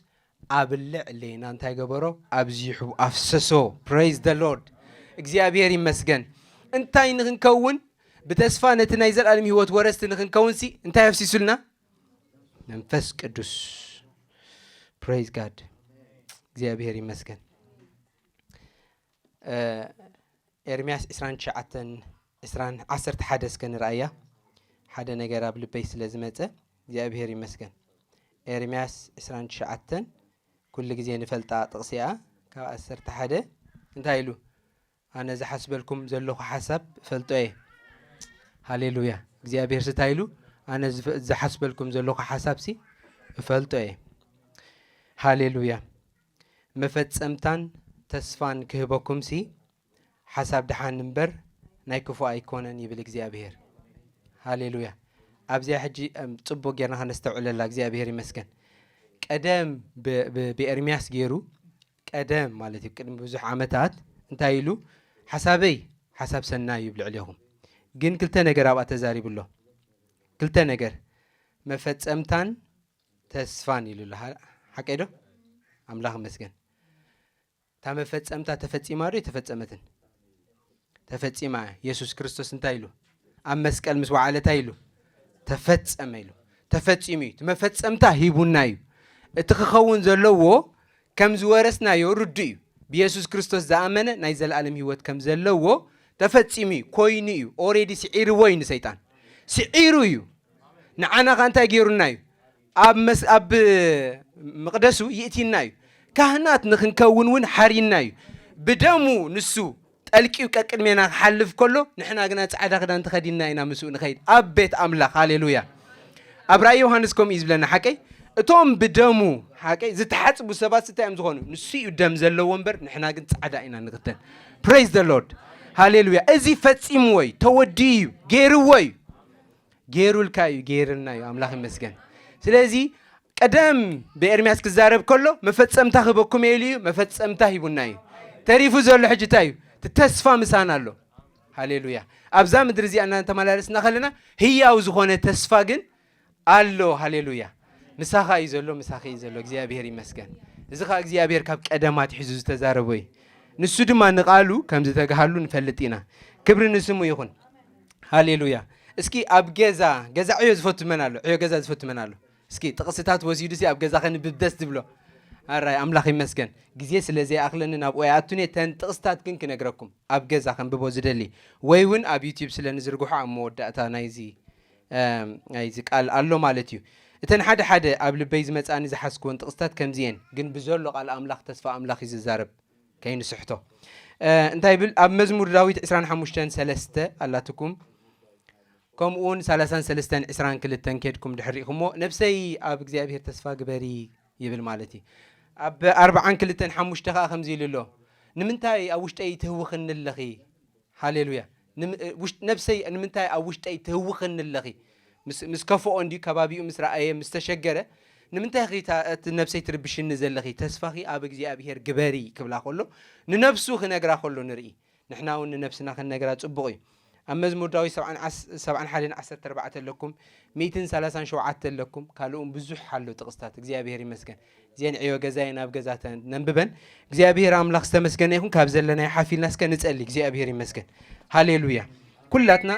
ኣብ ልዕሌና እንታይ ገበሮ? ኣብዚሑ ኣፍሰሶ። Praise the Lord። እግዚኣብሔር ይመስገን። እንታይ ንክንከውን? ብተስፋ ነቲ ናይ ዘልኣለም ህይወት ወረስቲ ንክንከውን ሲ፣ እንታይ ኣፍሲሱልና? መንፈስ ቅዱስ። Praise God. እግዚኣብሔር ይመስገን። ኤርምያስ ዕስራን ትሽዓተን ዕስራን ዓሰርተ ሓደ እስከ ንርኣያ። ሓደ ነገር ኣብ ልበይ ስለ ዝመጸ እግዚኣብሔር ይመስገን። ኤርምያስ ዕስራን ትሽዓተን ኩሉ ግዜ ንፈልጣ ጥቕሲ እያ። ካብ ዓሰርተ ሓደ እንታይ ኢሉ? ኣነ ዝሓስበልኩም ዘለኹ ሓሳብ እፈልጦ እየ። ሃሌሉያ። እግዚኣብሔር ስታይ ኢሉ? ኣነ ዝፈ- ዝሓስበልኩም ዘለኹ ሓሳብ ሲ እፈልጦ እየ። ሃሌሉያ። መፈጸምታን ተስፋን ክህበኩም ሲ ሓሳብ ደሓን እምበር ናይ ክፉ ኣይኮነን ይብል እግዚኣብሔር። ሃሌሉያ። ኣብዚኣ ሕጂ እም፣ ጽቡቅ ጌርና ከነስተውዕለላ እግዚኣብሔር ይመስገን። ቀደም ብ- ብ- ብኤርምያስ ገይሩ ቀደም ማለት እዩ ቅድሚ ብዙሕ ዓመታት እንታይ ኢሉ? ሓሳበይ ሓሳብ ሰናይ እዩ ብልዕሌኹም፣ ግን ክልተ ነገር ኣብኣ ተዛሪቡ ኣሎ። ክልተ ነገር፣ መፈጸምታን ተስፋን ኢሉ ኣሎ። ሓ- ሓቀይ ዶ? ኣምላኽ ይመስገን። እታ መፈጸምታ ተፈጺማ ዶ? ተፈጸመትን ተፈጺማ። የሱስ ክርስቶስ እንታይ ኢሉ? ኣብ መስቀል ምስ ወዓለ እንታይ ኢሉ? ተፈጸመ ኢሉ። ተፈጺሙ እዩ። እቲ መፈጸምታ ሂቡና እዩ። እቲ ክኸውን ዘለዎ ከም ዝወረስናዮ ርዱእ እዩ። ብየሱስ ክርስቶስ ዝኣመነ ናይ ዘለኣለም ህይወት ከም ዘለዎ ተፈጺሙ እዩ። ኮይኑ እዩ። ኦሬዲ ስዒርዎ እዩ ንሰይጣን። ስዒሩ እዩ። ንዓና ኸ እንታይ ገይሩና እዩ? ኣብ መስ- ኣብ መቕደሱ ይእቲና እዩ። ካህናት ንኽንከውን እውን ሓሪና እዩ። ብደሙ ንሱ ጠልቂዩ ቀቅድሜና ክሓልፍ ከሎ ንሕና ግና ጻዕዳ ክዳን ተኸዲንና ኢና ምስኡ ንኸይድ ኣብ ቤት ኣምላኽ። ሃሌሉያ። ኣብ ራእይ ዮሃንስ ከምኡ እዩ ዝብለና። ሓቀይ እቶም ብደሙ ሓቀይ ዝተሓጽቡ ሰባት እንታይ እዮም ዝኾኑ? ንሱ እዩ ደም ዘለዎ እምበር ንሕና ግን ጻዕዳ ኢና ንኽተን። Praise the Lord. ሃሌሉያ። እዚ ፈጺምዎ እዩ፣ ተወዲኡ እዩ፣ ገይርዎ እዩ። ገይሩልካ እዩ፣ ገይርልና እዩ። ኣምላኽ ይመስገን። ስለዚ ቀደም ብኤርምያስ ክዛረብ ከሎ መፈጸምታ ክህበኩም እየ ኢሉ እዩ፣ መፈጸምታ ሂቡና እዩ። ተሪፉ ዘሎ ሕጂ እንታይ እዩ? እቲ ተስፋ ምሳና ኣሎ። ሃሌሉያ። ኣብዛ ምድሪ እዚኣ እናተመላለስና ከለና ህያው ዝኾነ ተስፋ ግን ኣሎ። ሃሌሉያ። ምሳኻ እዩ ዘሎ፣ ምሳኺ እዩ ዘሎ። እግዚኣብሔር ይመስገን። እዚ ኸዓ እግዚኣብሔር ካብ ቀደም ኣትሒዙ ዝተዛረቦ እዩ። ንሱ ድማ ንቓሉ ከም ዝተግሃሉ ንፈልጥ ኢና። ክብሪ ንስሙ ይኹን። ሃሌሉያ። እስኪ ኣብ ገዛ፣ ገዛ ዕዮ ዝፈቱ መን ኣሎ? ዕዮ ገዛ ዝፈቱ መን ኣሎ? እስኪ ጥቕስታት ወሲዱ ሲ ኣብ ገዛ ከንብብ ደስ ዝብሎ። ኣራይ ኣምላኽ ይመስገን። ግዜ ስለ ዘይኣኽለኒ ናብኡ ኣይኣቱን እየ። ተን ጥቕስታት ግን ክነግረኩም። ኣብ ገዛ ከንብቦ ዝደሊ ወይ እውን ኣብ ዩቲዩብ ስለ ንዝርግሖ ኣብ መወዳእታ ናይዚ፣ እም፣ ናይዚ ቃል ኣሎ ማለት እዩ። እተን ሓደ ሓደ ኣብ ልበይ ዝመጻኒ ዝሓዝክወን ጥቕስታት ከምዚ እየን። ግን ብዘሎ ቃል ኣምላኽ ተስፋ ኣምላኽ እዩ ዝዛረብ። ከይንስሕቶ። እ፣ እንታይ ይብል? ኣብ መዝሙር ዳዊት ዕስራን ሓሙሽተን ሰለስተ ኣላትኩም። ከምኡ እውን ሰላሳን ሰለስተን ዕስራን ክልተን ኬድኩም ድሕር ርኢኹሞ፣ "ነብሰይ ኣብ እግዚኣብሔር ተስፋ ግበሪ" ይብል ማለት እዩ። ኣብ ኣርብዓን ክልተን ሓሙሽተ ኸዓ ከምዚ ኢሉ ኣሎ፣ "ንምንታይ ኣብ ውሽጠይ ትህውኽኒ ኣለኺ?" ሃሌሉያ። "ንም-፣ እ፣ ውሽ-፣ ነብሰይ ንምንታይ ኣብ ውሽጠይ ትህውኽኒ ኣለኺ?" ምስ፣ ምስ ከፍኦ እንድዩ፣ ከባቢኡ ምስ ረኣየ፣ ምስ ተሸገረ፣ "ንምንታይ ኺ እታ፣ እቲ ነብሰይ ትርብሽኒ ዘለኺ? ተስፋኺ ኣብ እግዚኣብሔር ግበሪ" ክብላ ከሎ፣ ንነብሱ ክነግራ ከሎ ንርኢ። ንሕና እውን ንነብስና ክንነግራ ጽቡቕ እዩ። ኣብ መዝሙር ዳዊት ሰብዓን ዓስ-፣ ሰብዓን ሓደን ዓሰርተ ኣርባዕተ ኣለኩም፣ ሚእትን ሰላሳን ሸውዓተ ኣለኩም፣ ካልእ እውን ብዙሕ ኣሎ ጥቕስታት። እግዚኣብሔር ይመስገን። እዚአን ዕዮ ገዛየን ኣብ ገዛ ተን-፣ ነንብበን። እግዚኣብሔር ኣምላኽ ዝተመስገነ ይኹን። ካብ ዘለናዮ ሓፍ ኢልና እስከ ንጸሊ። እግዚኣብሔር ይመስገን። ሃሌሉያ። ኩላትና